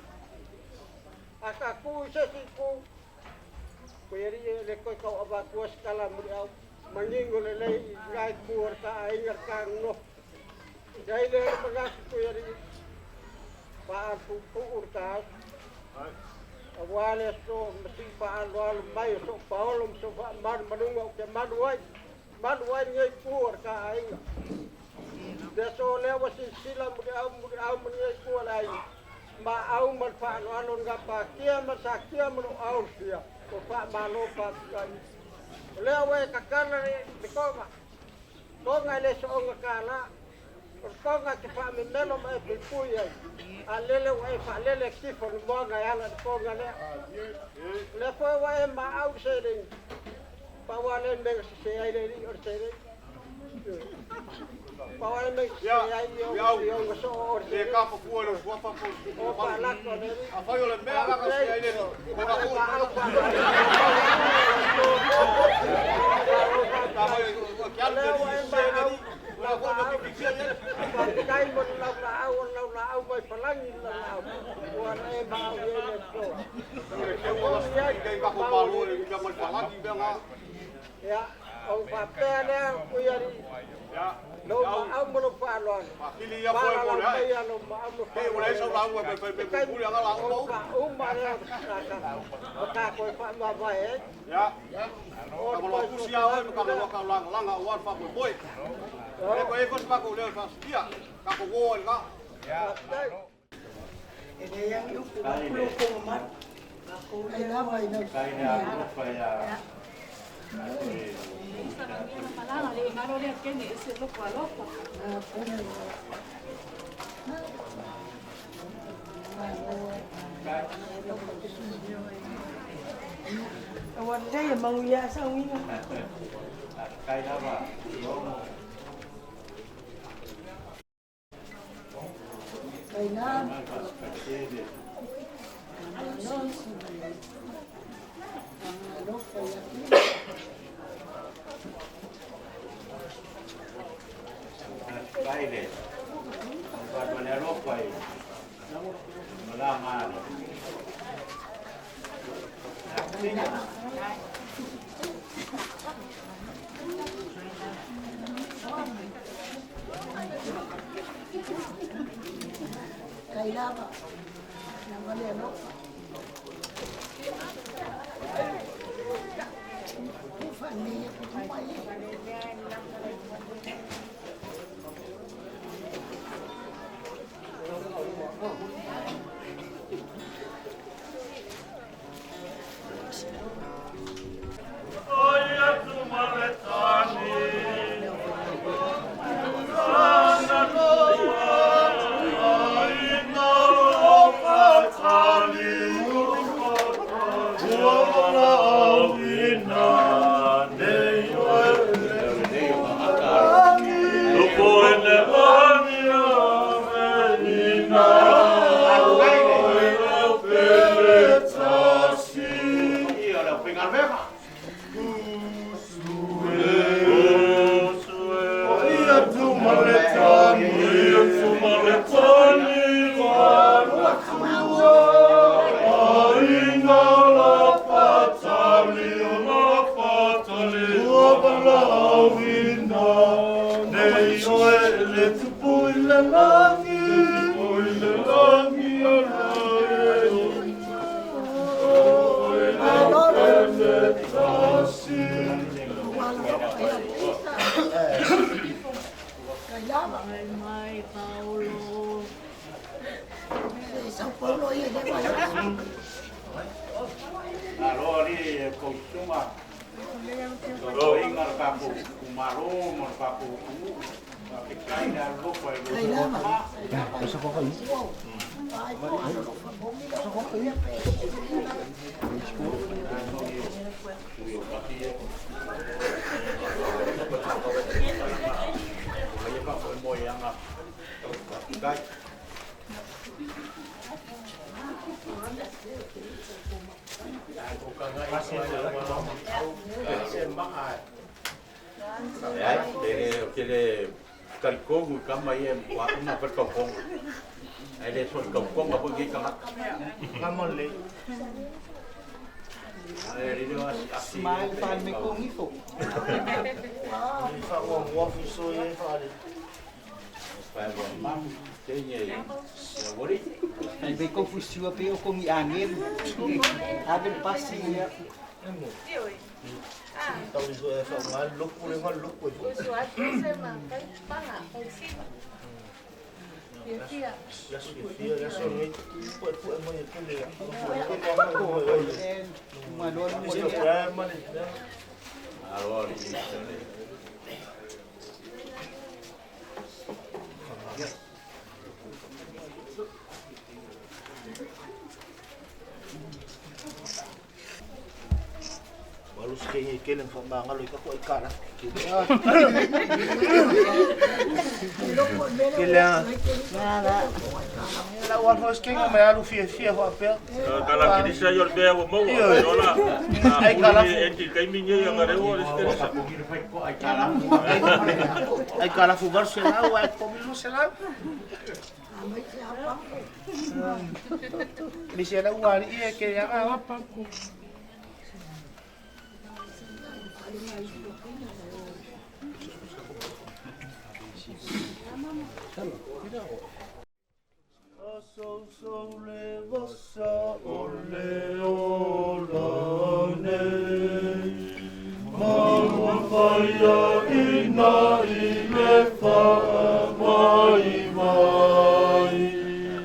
Speaker 12: a ka ku se si ku ko eri le ko ka aba ku skala muri au mangingo le lei ngai ku ka ai ka no dai le magas ku eri pa ku ku urta a wale so masi pa alo mai so paolo so mar manunga ke manuai manuai ngai ku ka ai. Deso lewa si sila muri au muri ku lai ma au ma fa no ano nga pa kia ma sa kia ma no au sia ko fa ma no pa kai lewa e ka kana le ko ma ko nga le so nga kala ko nga te fa me melo ma e pui ai a lele wa e fa lele ki fo mo nga ala ko nga le le fo wa e ma au se le pa wa le me se ai le o se le Pawa me se ai yo yo so o
Speaker 7: le ka ko ku le wa fa ko
Speaker 12: o pa la ko le
Speaker 7: a fa yo le me ka se ai le ko ka ko ka fa yo kia le se le la ko no ki ki le
Speaker 12: kai mo la la au la au mai palangi la au wa le ma au le so
Speaker 7: le ke wa se ke ka ko pa lo le ka mo palangi be nga
Speaker 12: ya o pa pele ku yari
Speaker 7: ya
Speaker 12: no ma au mo pa lo
Speaker 7: pili ya po po
Speaker 12: le no ma au mo
Speaker 7: e o le so la u pe pe ku ya la u
Speaker 12: ka u ma le ka ka ko pa ma va e
Speaker 7: ya o ko ku sia o ka lo ka la la nga wa fa ko boy le ko e ko pa ko le fa sia ka ko wo nga
Speaker 9: ya
Speaker 13: e le yang u ku ku ko ma ko ai la vai na
Speaker 4: kai na ko fa ya.
Speaker 13: Ua lelei e manuia saugiga.
Speaker 5: Faafetai lava i ono.
Speaker 13: Kaina.
Speaker 5: Faafetai.
Speaker 13: Malosi ma le alofa ia
Speaker 5: Faafetai le faatoa alofa i malaga a le
Speaker 13: Kai lava. Na wale alofa. Ufa nei e mai. Ia o le aufaigaluega. Kai lava.
Speaker 11: Mai Paolo.
Speaker 13: São Paulo ia le wale.
Speaker 5: Alo ali e kousuga. Loiga le tatou kumalo ma le tatou atunuu. Faafetai le alolofa i
Speaker 13: Kai lava.
Speaker 5: Ai, le o te le talikogu i kama ia wa uma pa taukonga. Ai le so taukonga foi ki tangata.
Speaker 9: Kama le.
Speaker 5: Ai le o asi asi.
Speaker 14: Smile fal me kong ifo.
Speaker 9: I fa ua mua fiso e fa le.
Speaker 5: Pai wa mamu te nye. Ya wori.
Speaker 14: Ai be ko fusiua pe o kongi angel. Abel pasi ia.
Speaker 9: Tau iso e fa nga loku le nga loku e. Ya su ke fia ya so ngi pu pu e mo ye pule ya.
Speaker 14: Malo
Speaker 9: mo ye pule ma le.
Speaker 5: Alo ali.
Speaker 9: Baru sekali kelen fa ma ngalo ka ko ikara. Kelen. La wa fa skenga me alu fia fia fa pe.
Speaker 4: Kala kirisa yo be wa mo ola.
Speaker 9: Ai kala
Speaker 4: e ti kai minye ya ngare o le kirisa.
Speaker 9: Ai kala fu bar se la wa ko mi se la. Ni se la wa ni e ke ya wa pa ku. So so le vosa o le o la ne ma wa fa ya ina i le fa mai mai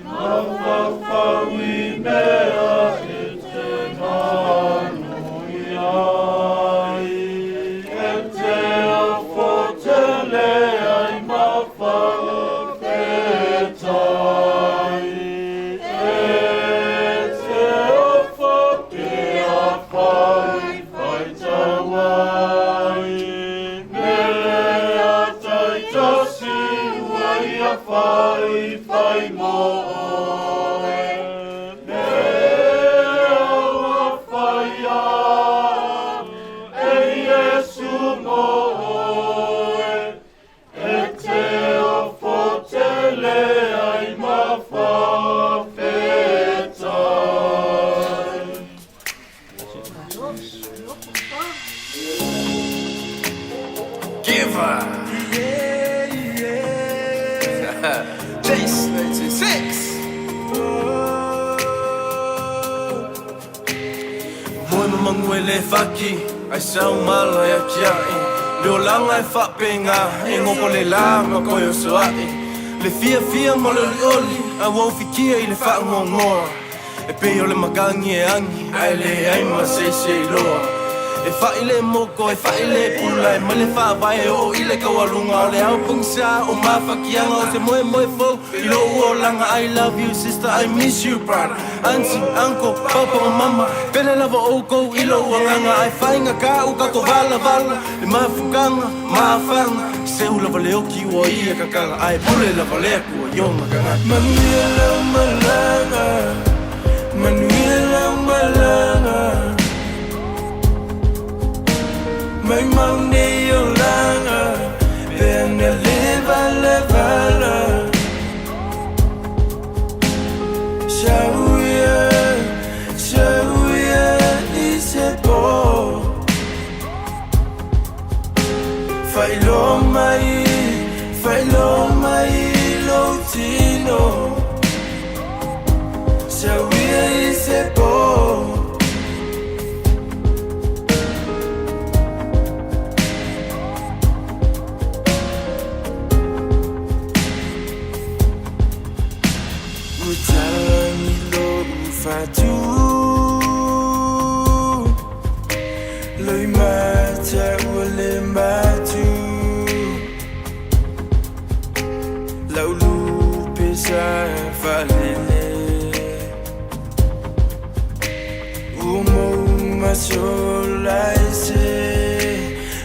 Speaker 9: ma fa fa wi me a e te manu iai e te o fo te le ai ma fa te tai.
Speaker 15: Alofa. Chase 96. Moe mamangu e le faki, ai sau mala ia kiai. Le olanga e whapenga, e ngopo le la ma koe o soai. Le fia fia mo le oli oli, a wau fikia i le whaangongoa. E pei o le makangi e angi, ai le ai ma se se loa. E whai le moko, e whai le pula, e male whaavae o i le kaualunga. O le au pungsa, o mafakianga, o se moe moe fau, i lo uolanga. I love you sister, I miss you brother. Auntie, uncle, papa ma mama, pele lava oukou i lo uanganga. Ai whainga ka u kato vala vala, le mafukanga, mafanga. Se ula vale oki ua ia kakanga, ai pule lava lea kua yonga kanga. Manuia lau malanga, manuia lau malanga. Mai mau nei o langa, pe na leva leva la. Shauia, shauia i se po. Whai mai, whai mai lo tino. Shauia i se po. Utangi lo ufatu Loi mata ua le matu Lau lupe sa falele Umo masola ese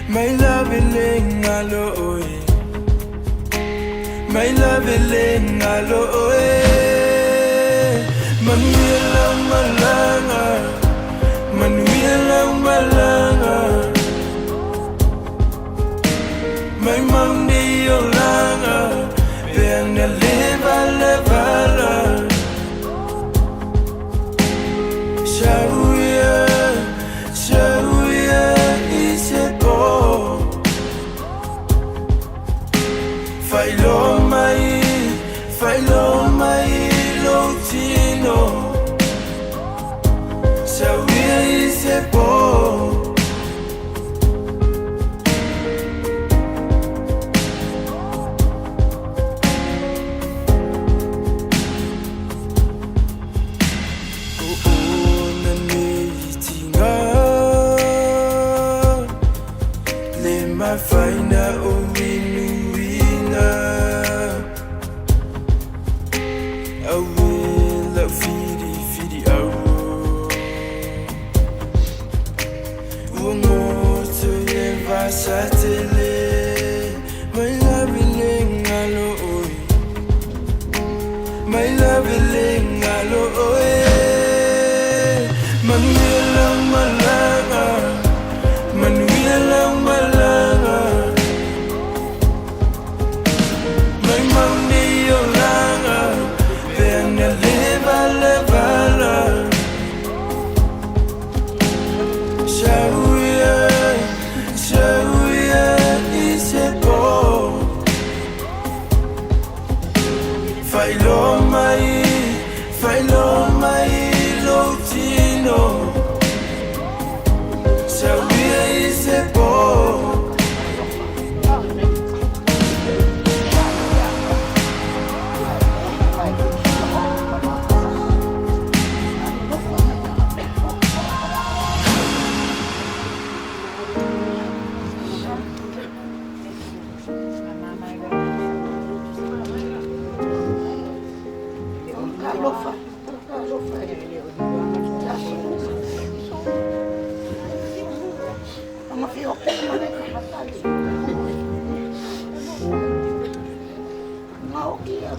Speaker 15: Mai lave le ngalo oe Mai lave le ngalo oe Manuia lau malanga, manuia lau malanga. Mai mau nei o langa, pe na leva leva la. Shauia, shauia i se po. Whai mai, whai mai lo tino. Shauia i se po. O ona nei tinga, le mafaina o inuina. Aue lau whiri whiri au. Ua ngoto i le vasatele, mai lave le ngalo oe. Mai lave le ngalo oe. Manuia lau malanga, manuia lau malanga. Mai mau nei o langa, pe na leva leva la. Shauia, shauia i se po. Whai mai, whai mai lo tino. Shauia i se po.
Speaker 13: Alofa, alofa. Ama fio ke mane ka hatali. Ngau kia.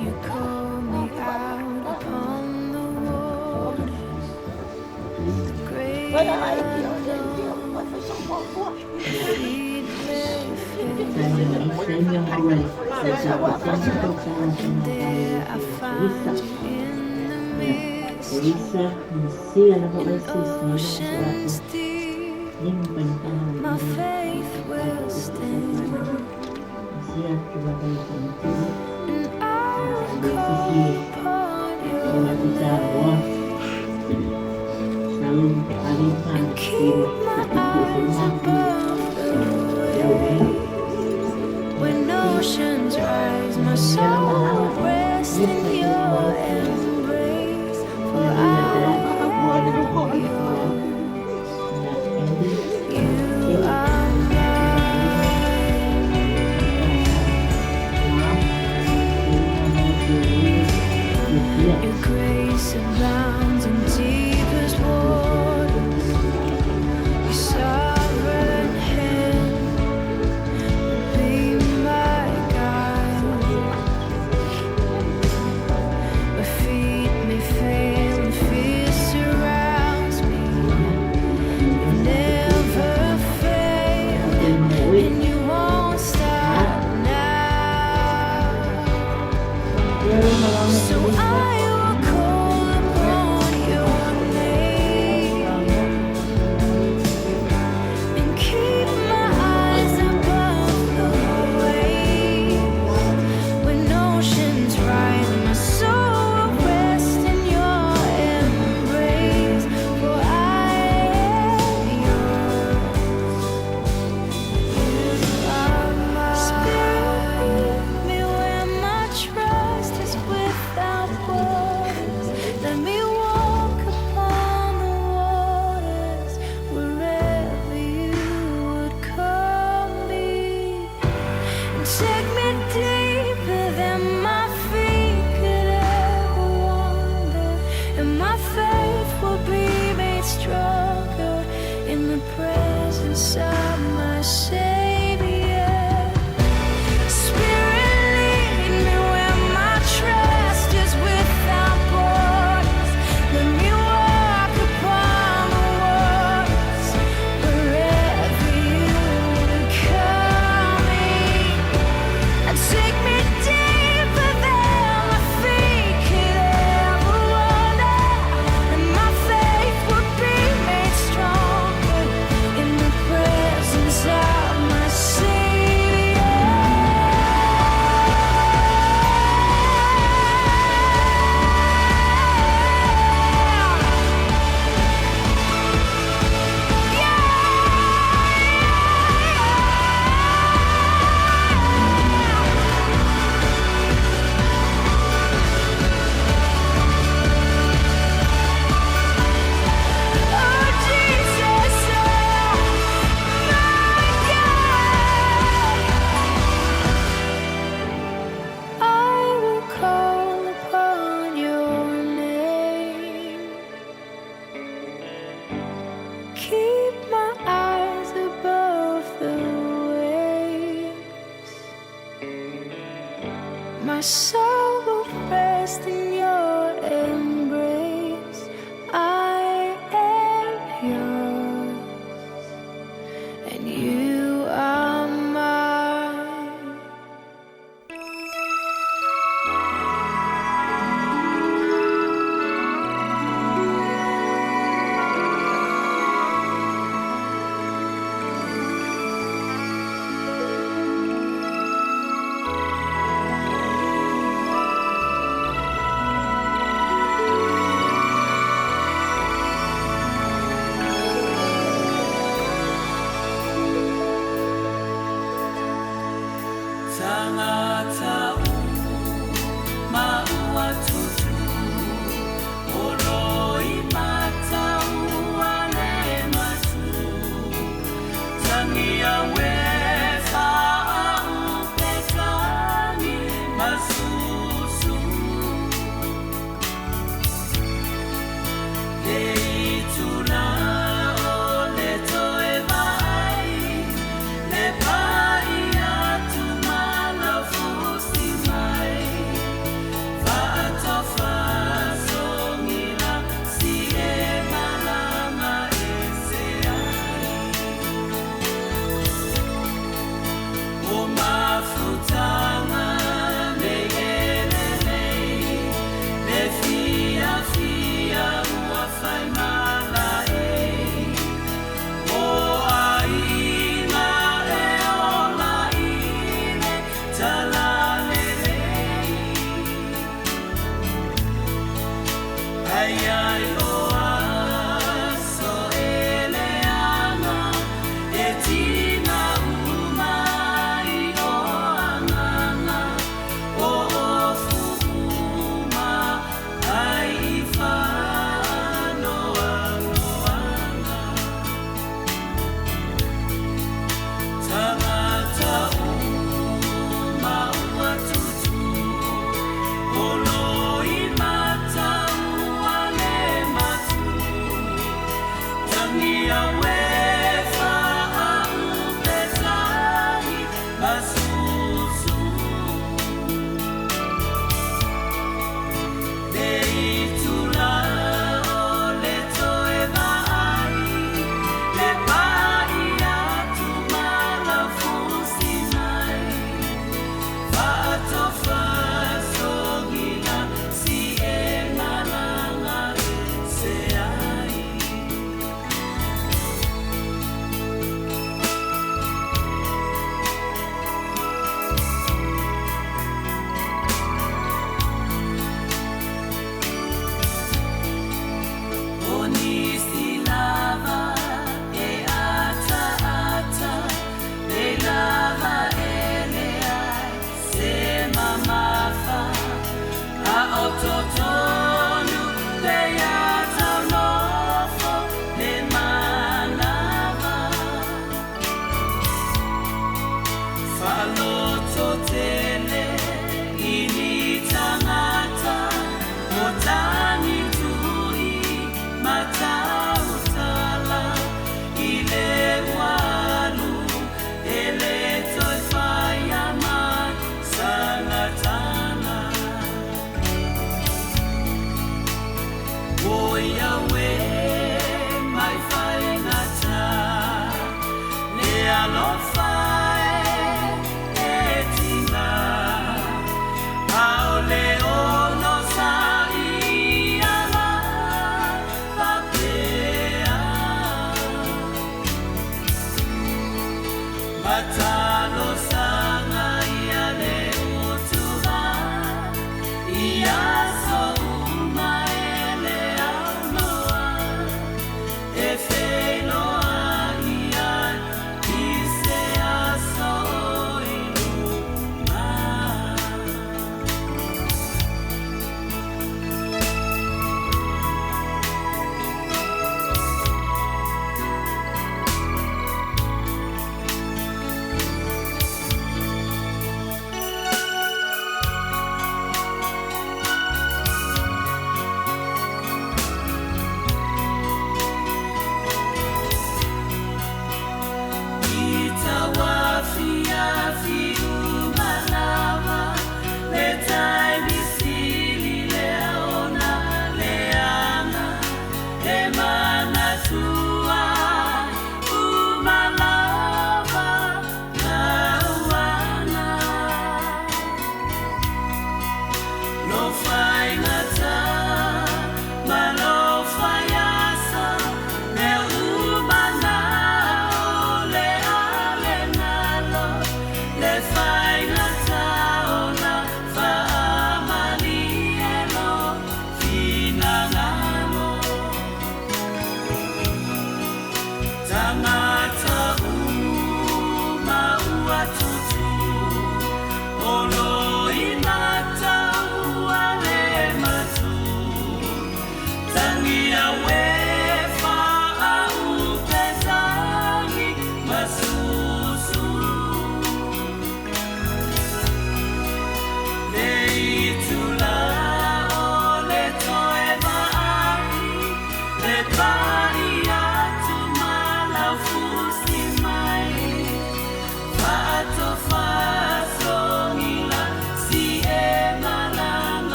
Speaker 1: You call me out upon the waters, the great unknown. Lead me And there I find you in the mist. In oceans deep, my faith will stand. And I will call upon your name and keep my eyes above the waves. When oceans rise, my soul will rest in your embrace. For I am yours. You are mine. Your grace abounds in deepest waters. Your sovereign hand will be my guide. My feet may fail and fear surrounds me. You've never failed, and you won't stop now. So I will call upon your name and keep my eyes above the waves. When oceans rise, my soul will rest in your embrace. For I am yours. You are mine. Spirit, lead me where my trust is without borders. Let me walk upon the waters wherever you would call me. And take me deeper than my feet could ever wander, and my faith will be made stronger in the presence of my Savior. Spirit, lead me where my trust is without borders. Let me walk upon the waters wherever you would call me. And take me deeper than my feet could ever wander, and my faith will be made stronger in the presence of my Savior. Oh Jesus, oh my God. I will call upon your name. Keep my eyes above the waves. My soul will rest in your embrace. I am yours, and you are mine.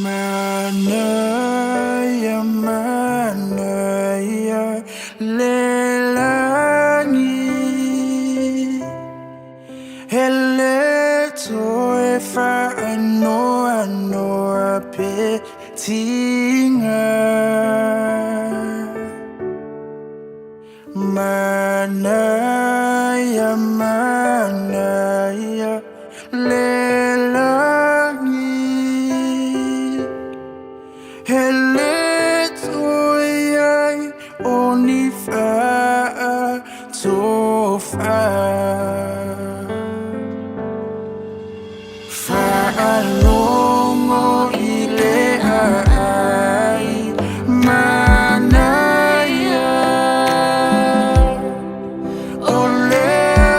Speaker 16: Manaia, manaia le lagi. E le toe faanoanoa pe tiga. Manaia, manaia le lagi. E le toe i ai o ni faatofa. Faalogo i le aai manaia o le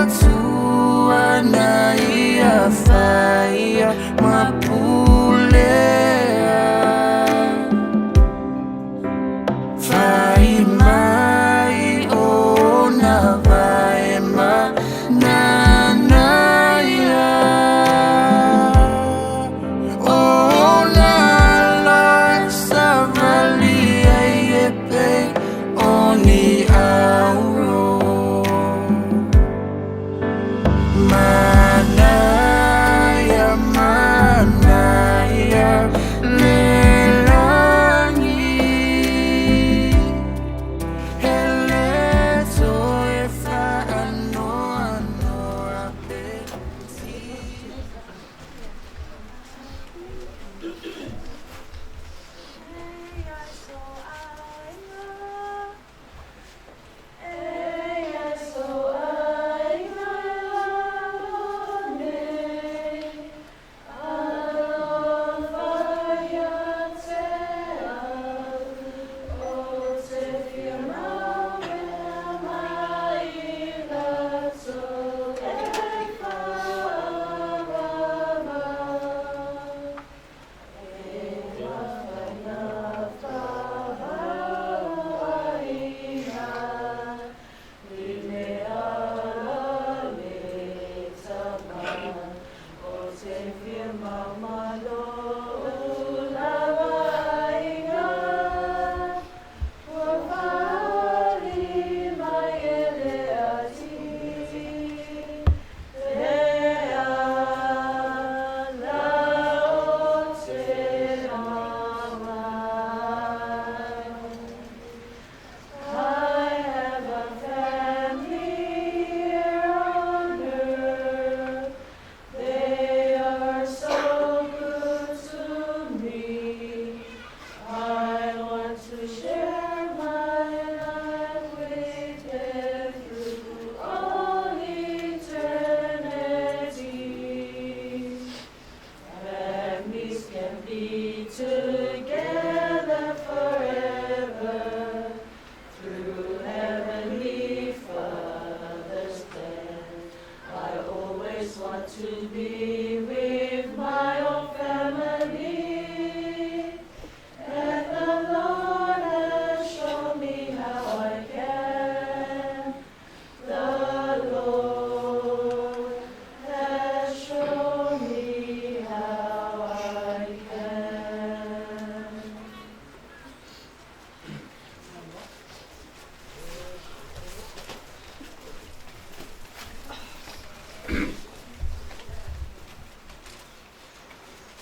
Speaker 16: Atua na ia faia ma pulea. Fai mai ona vae mananaia o na ala savali ai e pei o ni auro. Manaia, manaia le lagi. E le toe faanoanoa pe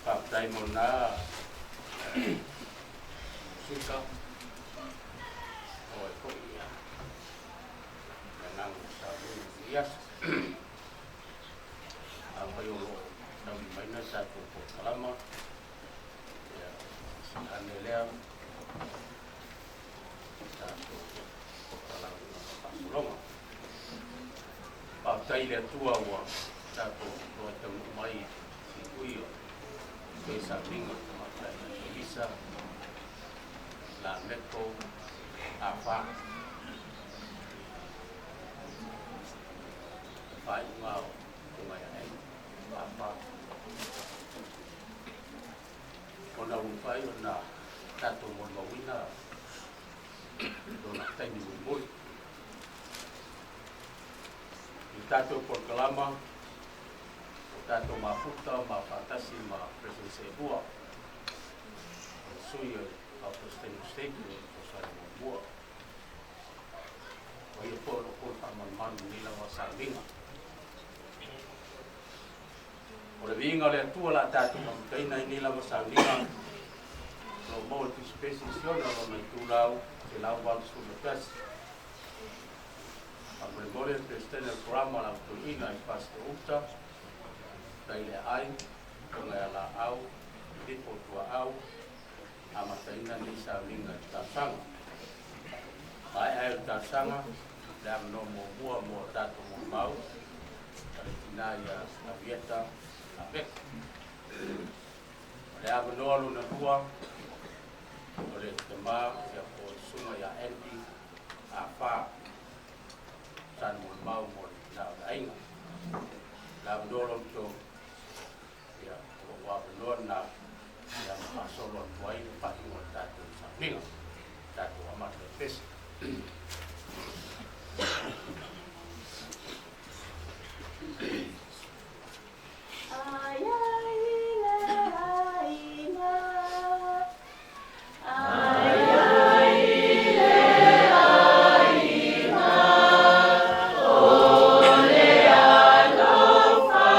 Speaker 4: Faafetai mo lena musika o ai foi ia le agaga o Samoa i lenei aso. Afai o lo o taulimaina le tatou polokalama, ia ane lea tatou polokalama i lona faasologa. Faafetai i le Atua ua tatou toe taunuu mai i sipui o toe sauniga o le Tamaitai Elisa Lameko Afa. Faaiuga o Tuga ia Afa. Ona ua mafai ona tatou molimauina lona taimi mulimuli. I le tatou polokalama, o tatou mafuta ma faatasi ma President Seelua. sui o Presidente o State i le tausaga muamua. O ia foi o lo o faamalumalu i lenei lava sauniga. O le viiga o le Atua o le a tatou amataina ai nei lava sauniga, o lo o maua i le Tusipesi i Siona lona itulau 181. Faamolemole le Peresetene o le Forama o le Au Toeaina i Pastor Uta, tai le aai, Toga ia Laau, Filipo Tuaau, amataina nei sauniga i le talosaga. Maea ai o le talosaga, le avanoa muamua mo a tatou molimau, a le tina ia Avieta Laveka. O le avanoa lona lua, o le tama ia po o le susuga ia Andy Afa, sana molimau mo le tina o le aiga. O le avanoa lona tolu, ia, o lo o avanoa lena ia ma faasolo atu ai le faaiuga o le tatou sauniga, tatou amata i pese.
Speaker 6: Ai ai le aiga, ai ai le aiga, o le alofa.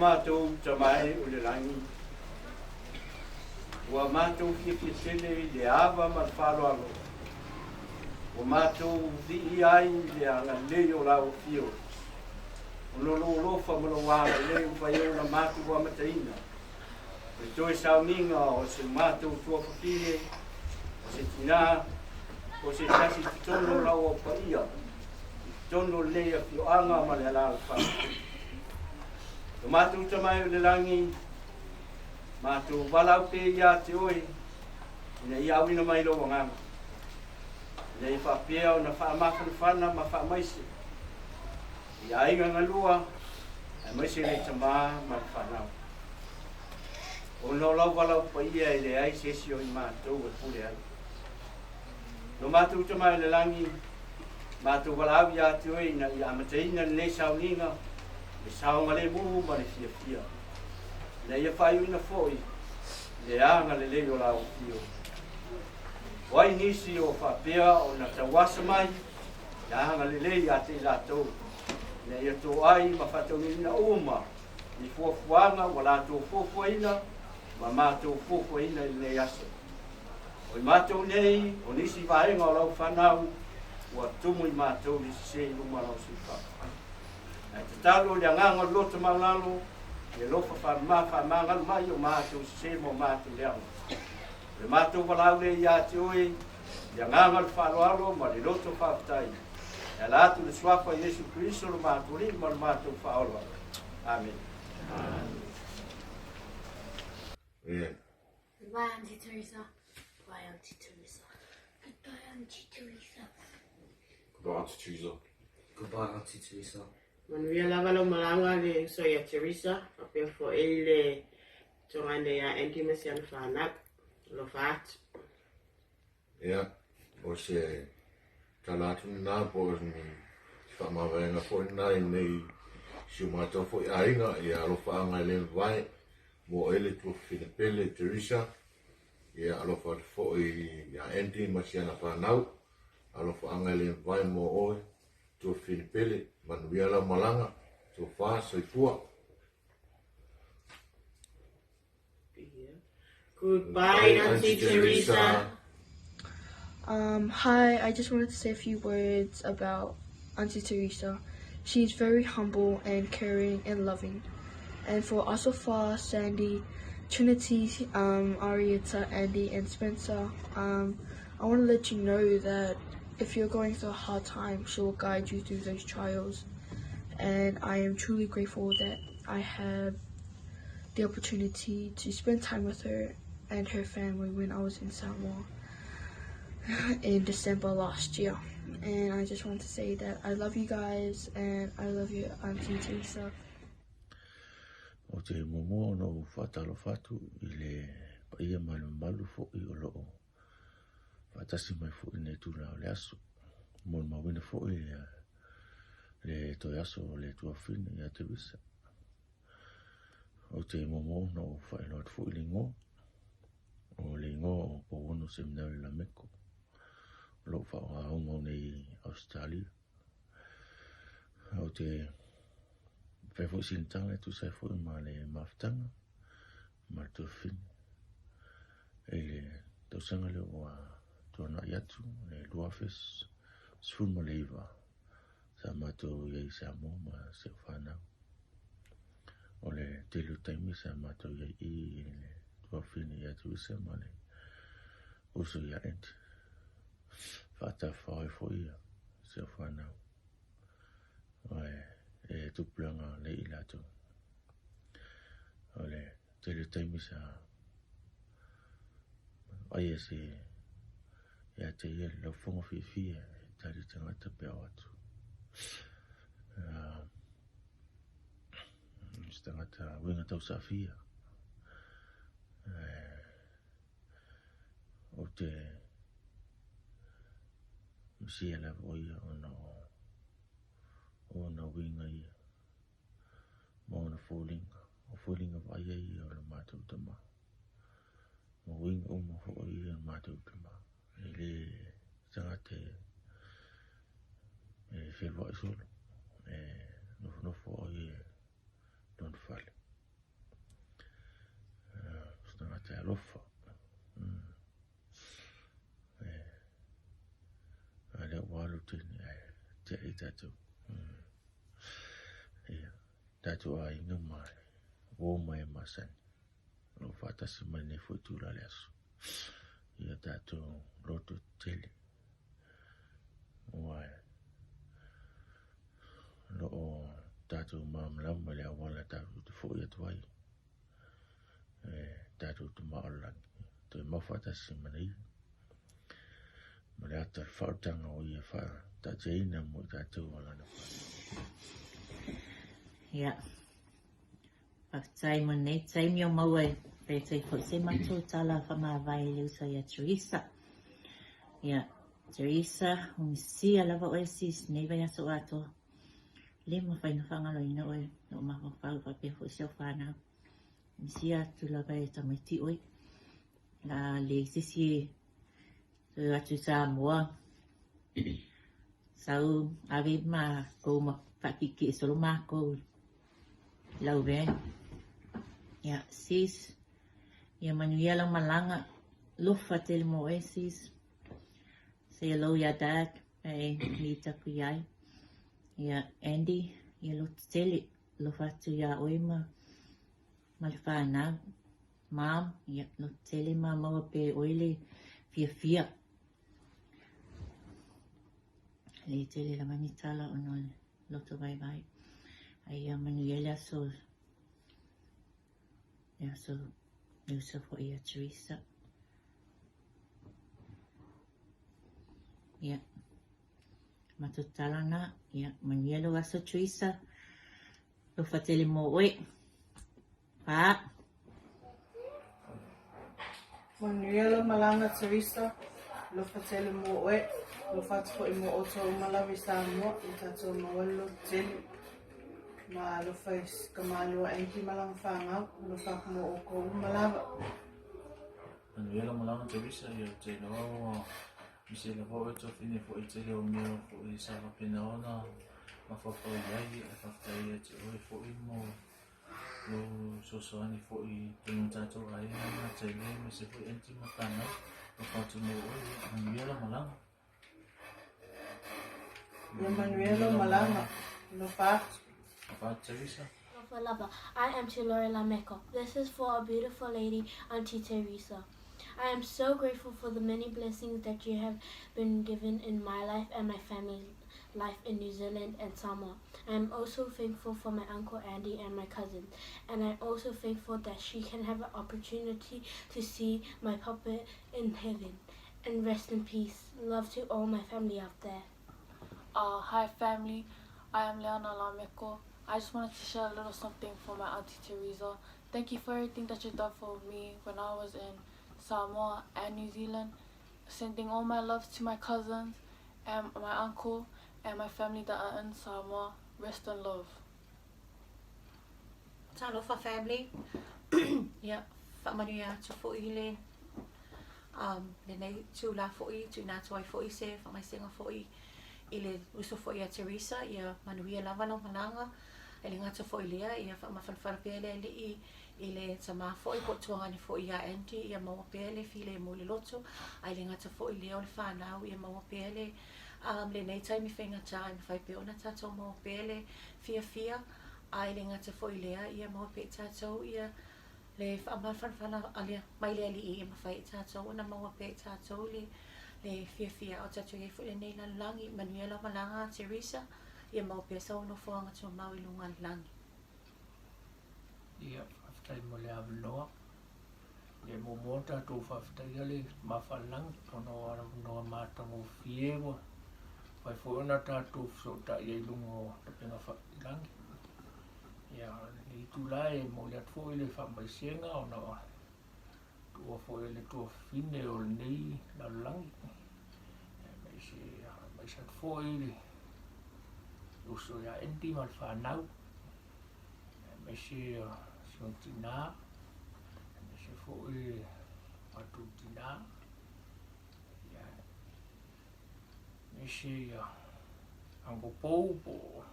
Speaker 12: matou Tama e o le lagi, ua matou fiafia tele i le ava ma le faaaloalo, ua matou viia ai i le agalelei o lau Afio, ona o lou alofa ma lou agalelei ua mafai ai ona matou amataina le toe sauniga o se matou tuafafine, o se tinā, o se tasi i totonu o lau au paia, i totonu o lenei afioaga ma le alaalafaga. Lo matou Tama e o le lagi, matou valaau pea ia te oe, ina ia auina mai lou agaga, ina ia faapea ona faamafanafana ma faamaise i aiga galua, aemaise le tamā ma le fanau. Ona o lau valaau paia e leai se isi o i matou e pule ai. Lo matou Tama i le lagi, matou valaau ia te oe ina ia amataina lenei sauniga, le saogalemu ma le fiafia, ina ia faaiuina foi le agalelei o lau Afio. O ai nisi o faapea ona tauasa mai, ia agalelei ia te i latou, ina ia toai ma faataunuuina uma ni fuafuaga ua latou fuafuaina ma matou fuafuaina i lenei aso. O i matou nei, o nisi vaega o lau fanau ua tumu i matou le sese i luma o lau siufa. Ae tatalo i le agaga o le loto maualalo, i alofa faamama faamagalo mai o matou sese ma o matou leaga. O le matou valaau lea ia te oe, i le agaga o le faaaloalo ma le loto faafetai. E ala atu i le suafa o Iesu Keriso lo matou Alii ma lo matou Faaola. Amene.
Speaker 17: Yeah.
Speaker 18: Goodbye, Auntie Teresa. Goodbye, Auntie Teresa. Goodbye, Auntie Teresa.
Speaker 17: Goodbye, Auntie Teresa.
Speaker 19: Goodbye, Auntie Teresa.
Speaker 11: Manuia lava lau malaga le uso ia Teresa, faapea foi le tuagane ia Andy ma si ana fanau. Alofa atu.
Speaker 17: Ia, o se tala atu lena po o ni faamavaega foi lena i lenei si o matou foi aiga, ia alofaaga e le mavae mo oe le tuafafine pele Teresa, ia alofa atu foi ia Andy ma si ana fanau, alofaaga e le mavae mo oe tuafafine pele, manuia lau malaga, tofa, soifua.
Speaker 11: Goodbye, Auntie Teresa.
Speaker 20: Hi, I just wanted to say a few words about Auntie Teresa. She's very humble and caring and loving. And for Asofa, Sandy, Trinity, Arietta, Andy, and Spencer, I want to let you know that if you're going through a hard time, she will guide you through those trials. And I am truly grateful that I have the opportunity to spend time with her and her family when I was in Samoa in December last year. And I just want to say that I love you guys and I love you, Auntie Teresa.
Speaker 21: O te muamua ona ou faatalofa atu i le paia ma le mamalu foi o loo faatasi mai foi i lenei tulaga o le aso. Molimauina foi le toe aso o le tuafafine ia Teresa. Ou te muamua ona ou faailoa atu foi le igoa. O le igoa o Pouono Seminary Lameko. O loo faaaoga nei i Ausetalia. Ou te fai foi sina tala e tusa ai foi ma le mafutaga ma le tuafafine i le tausaga lea ua tuanai atu le 2019 sa matou i ai i Samoa ma si au fanau. O le tele o taimi sa matou i ai i le tuafafine ia Teresa ma le uso ia Andy. Faatafafao ai foi ia si au fanau. E tupulaga lei i latou. O le tele o taimi sa ai e se ia te ia le laufoga fiafia e tali tagata pe ao atu. Se tagata uiga tausaafia. Ou te misia lava o ia ona o ona uiga ia ma ona foliga. O foliga vaaia ia o le matou tama. Ma uiga uma foi ia o le matou tama. E le tagata e feluai solo. E nofonofo o ia i lona fale. tea i tatou. Ia, tatou aiga ma uo ma e masani. O lo o faatasi mai nei foi itula o le aso. Ia tatou loto tele. Ua o lo o tatou malamalama i le auala tatou te foi atu ai. E tatou Tama o le Lagi. Toe mau faatasi ma nei. Ma le ata o le faaolataga o ia faataatiaina mo i tatou o lana whanau.
Speaker 3: Ia. Faafetai mo lenei taimi o maua e fai atu ai foi se matou tala faamavae i le uso ia Teresa. Ia, Teresa, ua misia lava oe sis nei vaiaso atoa. Le mafai ona faagaloina oe lou mafaufau faapea foi si au fanau. Misia atu lava e tamaiti oe. La leai se isi e toe o atu i Samoa sau ave makou ma faakiikii solo makou i lau van. Ia sis, ia manuia lau malaga, lofa tele mo oe sis. Say hello ia dad e meet aku iai. Ia Andy, ia loto tele, lofa atu ia oe ma ma le fanau. Mom, ia loto tele ma maua pea e oe le fiafia. Le tele lava ni tala ona o le loto vaivai. Ae ia manuia le aso, le aso le uso foi ia Teresa. Ia, matou tala na, ia manuia lou aso Teresa. Alofa tele mo oe. Pā.
Speaker 22: Manuia lau malaga Teresa, alofa tele mo oe, alofa atu foi mo outou uma lava i Samoa, ia tatou maua le loto tele. Ma alofa i ka malua Angie ma lana fanau, alofa atu mo oukou uma lava.
Speaker 23: Manuia lau malaga Teresa, ia ou te iloa ua misi lava oe tuafine foi i tele o mea foi sa faapena ona mafaufau i ai, ae faafetai ia te oe foi mo lou fesoasoani foi i totonu o tatou aiga ma taimi aemaise foi aunty ma fanau ma fatu mo oe. Ia manuia lau malaga.
Speaker 22: Ia manuia lau malaga. Alofa atu.
Speaker 23: Alofa atu Teresa.
Speaker 18: Alofa lava. I am Tilora Lameko. This is for a beautiful lady, Auntie Teresa. I am so grateful for the many blessings that you have been given in my life and my family's life in New Zealand and Samoa. I am also thankful for my uncle Andy and my cousins, and I'm also thankful that she can have an opportunity to see my papa in heaven. And rest in peace. Love to all my family out there.
Speaker 24: Uh, hi family, I am Leona Lameko. I just wanted to share a little something for my auntie Teresa. Thank you for everything that you've done for me when I was in Samoa and New Zealand. Sending all my love to my cousins and my uncle and my family that are in Samoa. Rest in love.
Speaker 25: Talofa family. Ia, faamanuia atu foi i le um, lenei tula foi, tuuina atu ai foi se faamaisega foi i le uso foi a Teresa, ia manuia lava lau malaga, e le gata foi i lea, ia faamafanafana pea le Alii i le tama foi po o tuagane foi ia Andy, ia maua pea le filemu i le loto, ae le gata foi i lea o le fanau, ia maua pea le um, lenei taimi faigata e mafai pea ona tatou maua pea le fiafia, ae le gata foi i lea, ia maua pea e tatou ia le faamafanafana a mai le Alii e mafai e tatou ona maua pea e tatou le le fiafia a o tatou i ai foi i lenei lalolagi. Manuia lau malaga Teresa, ia maua pea sau nofoaga tumau i luga o le lagi.
Speaker 23: Ia, faafetai mo le avanoa. Ia, e muamua ona tatou faafetaia le Mafalelagi ona o avanoa matagofie ua mafai foi ona tatou fesootai ai i luga o tapega faailagi. Ia, o lenei itula e momoli atu foi le faamaisega ona o tuua foi e le tuafafine o lenei lalolagi. Aemaise, faamaise atu foi le uso ia Andy ma le fanau, aemaise o si ona tina, aemaise foi le matou tina, ia, aemaise ia Uncle Paul po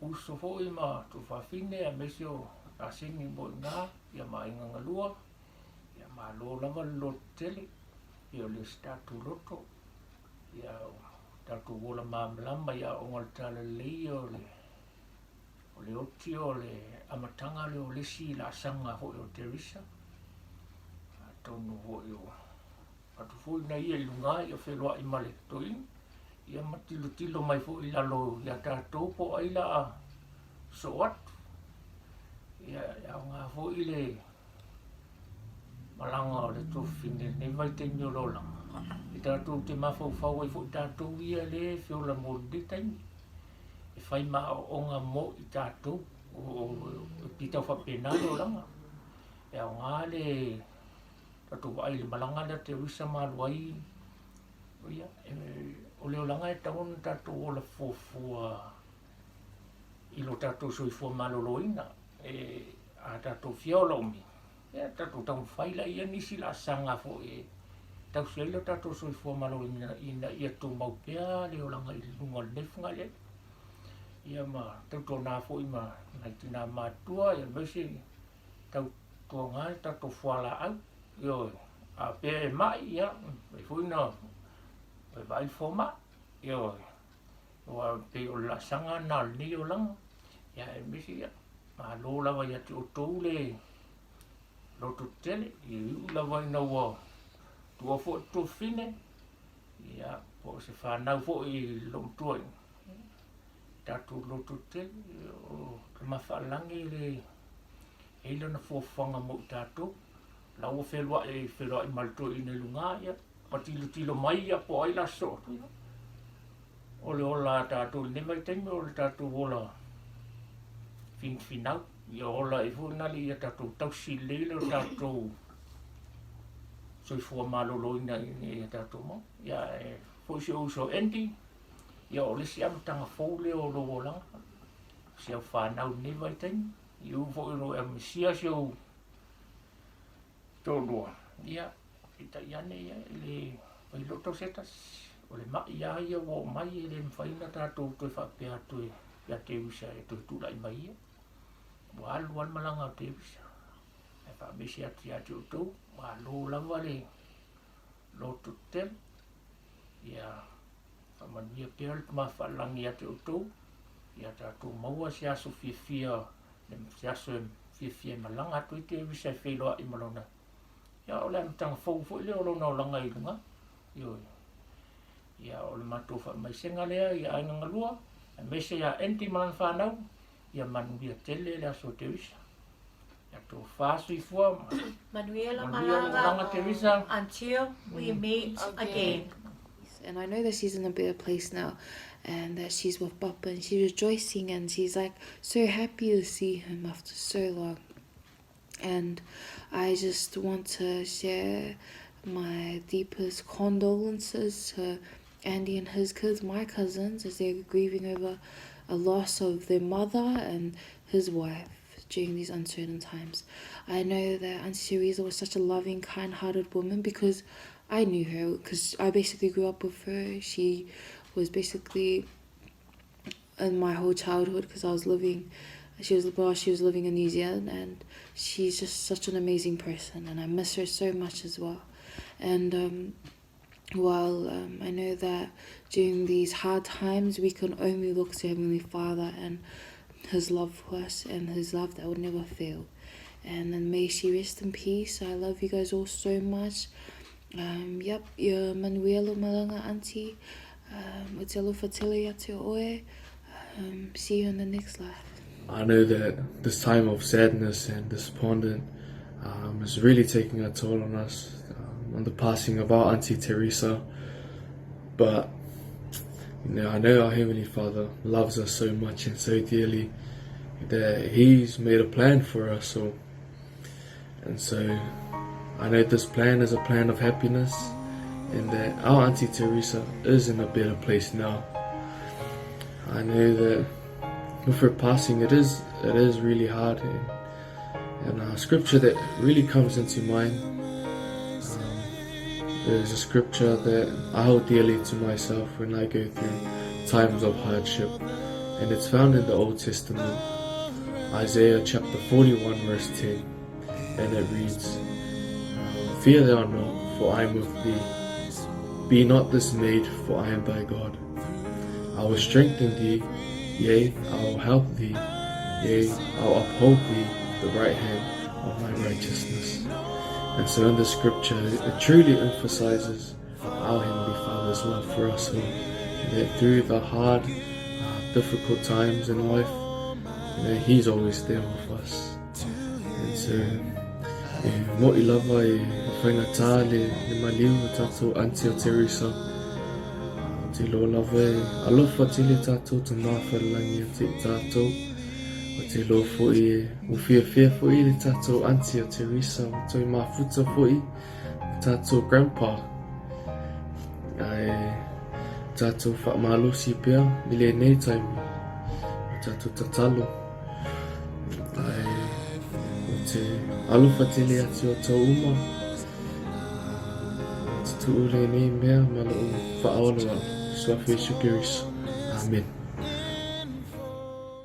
Speaker 23: o uso foi ma tuafafine, aemaise o Nasini mo i ina, ia ma aiga galua, ia malo lava le loto tele, ia o le isi tatou loto, ia Tatou ola malamalama i aoga o le Talalelei o le o le oti o le amataga lea o le isi laasaga foi o Teresa. Atonu foi o atu foi na ia i luga ia feloai ma le toeaina ia ma tilotilo mai foi i lalo ia tatou po o ai la a soo atu. Ia e aoga foi le malaga o le tuafafine i lenei vaitaimi o le olaga, e tatou te mafaufau ai foi tatou ia lea e feola mo lenei taimi, e fai ma aoaoga mo i tatou, e pei tau faapena le olaga. E aoga le tatou vaai i le malaga lea a Teresa ma alu ai, ia, o le olaga e tatau ona tatou ola fuafua i lo tatou soifua maloloina. E, a tatou fia ola umi, ia tatou taumafai laia nisi laasaga foi e tausi ai lo tatou soifua maloloina ina ia tumau pea le olaga i luga o lenei fogaaliali. Ia ma tautuana foi ma nai tinā matutua, ia aemaise tautuana le tatou fualaau. Ioe, a pea e mai, ia, e foi na e vaai le fomai. Ioe, aua pei o le laasaga lena o lenei olaga, ia aemaise ia, malo lava ia te outou le loto tetele, e iu lava ina ua tuua foi le tuafafine, ia, po o se fanau foi i loomatua i tatou loto tetele, o Tama Faalagi le e i ai lana fuafuaga mo i tatou. O la ua feloai, feloai ma le toeaina i luga, ia, ma tilotilo mai ia po o ai la sosoo atu, ia. O le ola a tatou i lenei vaitaimi, o le tatou ola finafinau, ia ola ai foi na le ia tatou tausi lelei lo tatou soifua maloloina ina ia tatou maua. Ia e foi si ou uso Andy, ia o le isi amataga fou lea o lou olaga, si au fanau i lenei vaitaimi, i u foi o lo o e aumesia si ou toalua, ia peitai ane ia e le fai loto se tasi. O le ma'i lava ia ua oo mai e le mafai ona tatou toe faapea atu ia Teresa e toe tulai mai ia. Ua alu lava le malaga a Teresa. Ae faamaise atu ia te outou, malo lava le loto tetele. Ia faamanuia pea le Tama Faalelagi ia te outou. Ia tatou maua se aso fiafia, se aso e fiafia e malaga atu ai Teresa e feiloai ma lona. Ia o le amataga fou foi lea o lona olaga i luga. Ioe. Ia o le matou faamaisega lea i aiga galua, aemaise ia Andy ma lana fanau, ia manuia tele le aso o Teresa. Ia tofa soifua ma
Speaker 25: Manuia la
Speaker 23: manuia le
Speaker 25: malaga
Speaker 23: olaga Teresa.
Speaker 25: until we meet again.
Speaker 2: And I know that she's in a better place now and that she's with Papa and she's rejoicing and she's like so happy to see him after so long. And I just want to share my deepest condolences to Andy and his kids, my cousins, as they're grieving over a loss of their mother and his wife during these uncertain times. I know that Auntie Teresa was such a loving, kind hearted woman because I knew her, because I basically grew up with her. She was basically in my whole childhood because I was living she was well, she was living in New Zealand and she's just such an amazing person and I miss her so much as well. And while I know that during these hard times we can only look to Heavenly Father and his love for us and his love that will never fail. And then may she rest in peace. I love you guys all so much. Yep, ia manuia lo malaga auntie. Um, o te alofa tele ia te oe. See you in the next life.
Speaker 7: I know that this time of sadness and despondent is really taking a toll on us, on the passing of our Auntie Teresa. But, you know, I know our Heavenly Father loves us so much and so dearly that He's made a plan for us all. And so I know this plan is a plan of happiness and that our Auntie Teresa is in a better place now. I know that with her passing, it is it is really hard, and, and a scripture that really comes into mind is a scripture that I hold dearly to myself when I go through times of hardship, and it's found in the Old Testament, Isaiah chapter 41, verse 10, and it reads, Fear thou not, for I am with thee. Be not dismayed, for I am thy God. I will strengthen thee, yea, I will help thee, yea, I will uphold thee with the right hand of my righteousness. And so in the scripture, it truly emphasizes our Heavenly Father's love for us all. That through the hard, difficult times in life, you know, He's always there with us. And so, e mo'i lava e whaingatā le, le maliu o tātou auntie o Teresa. O te loa lava e alofa tele tātou te māwharalangi atu i tātou. O te loa fo'i e o whiawhia fo'i le tātou auntie o Teresa, o toi māfuta fo'i, o tātou grandpa. Ai, tātou whaamalosi pea i lenei taimi, o tātou tatalo. Ai, o te alofa tele atu o tō uma, o te tuu lenei mea ma lou faaaloalo. Suafa Iesu Keriso. Amen.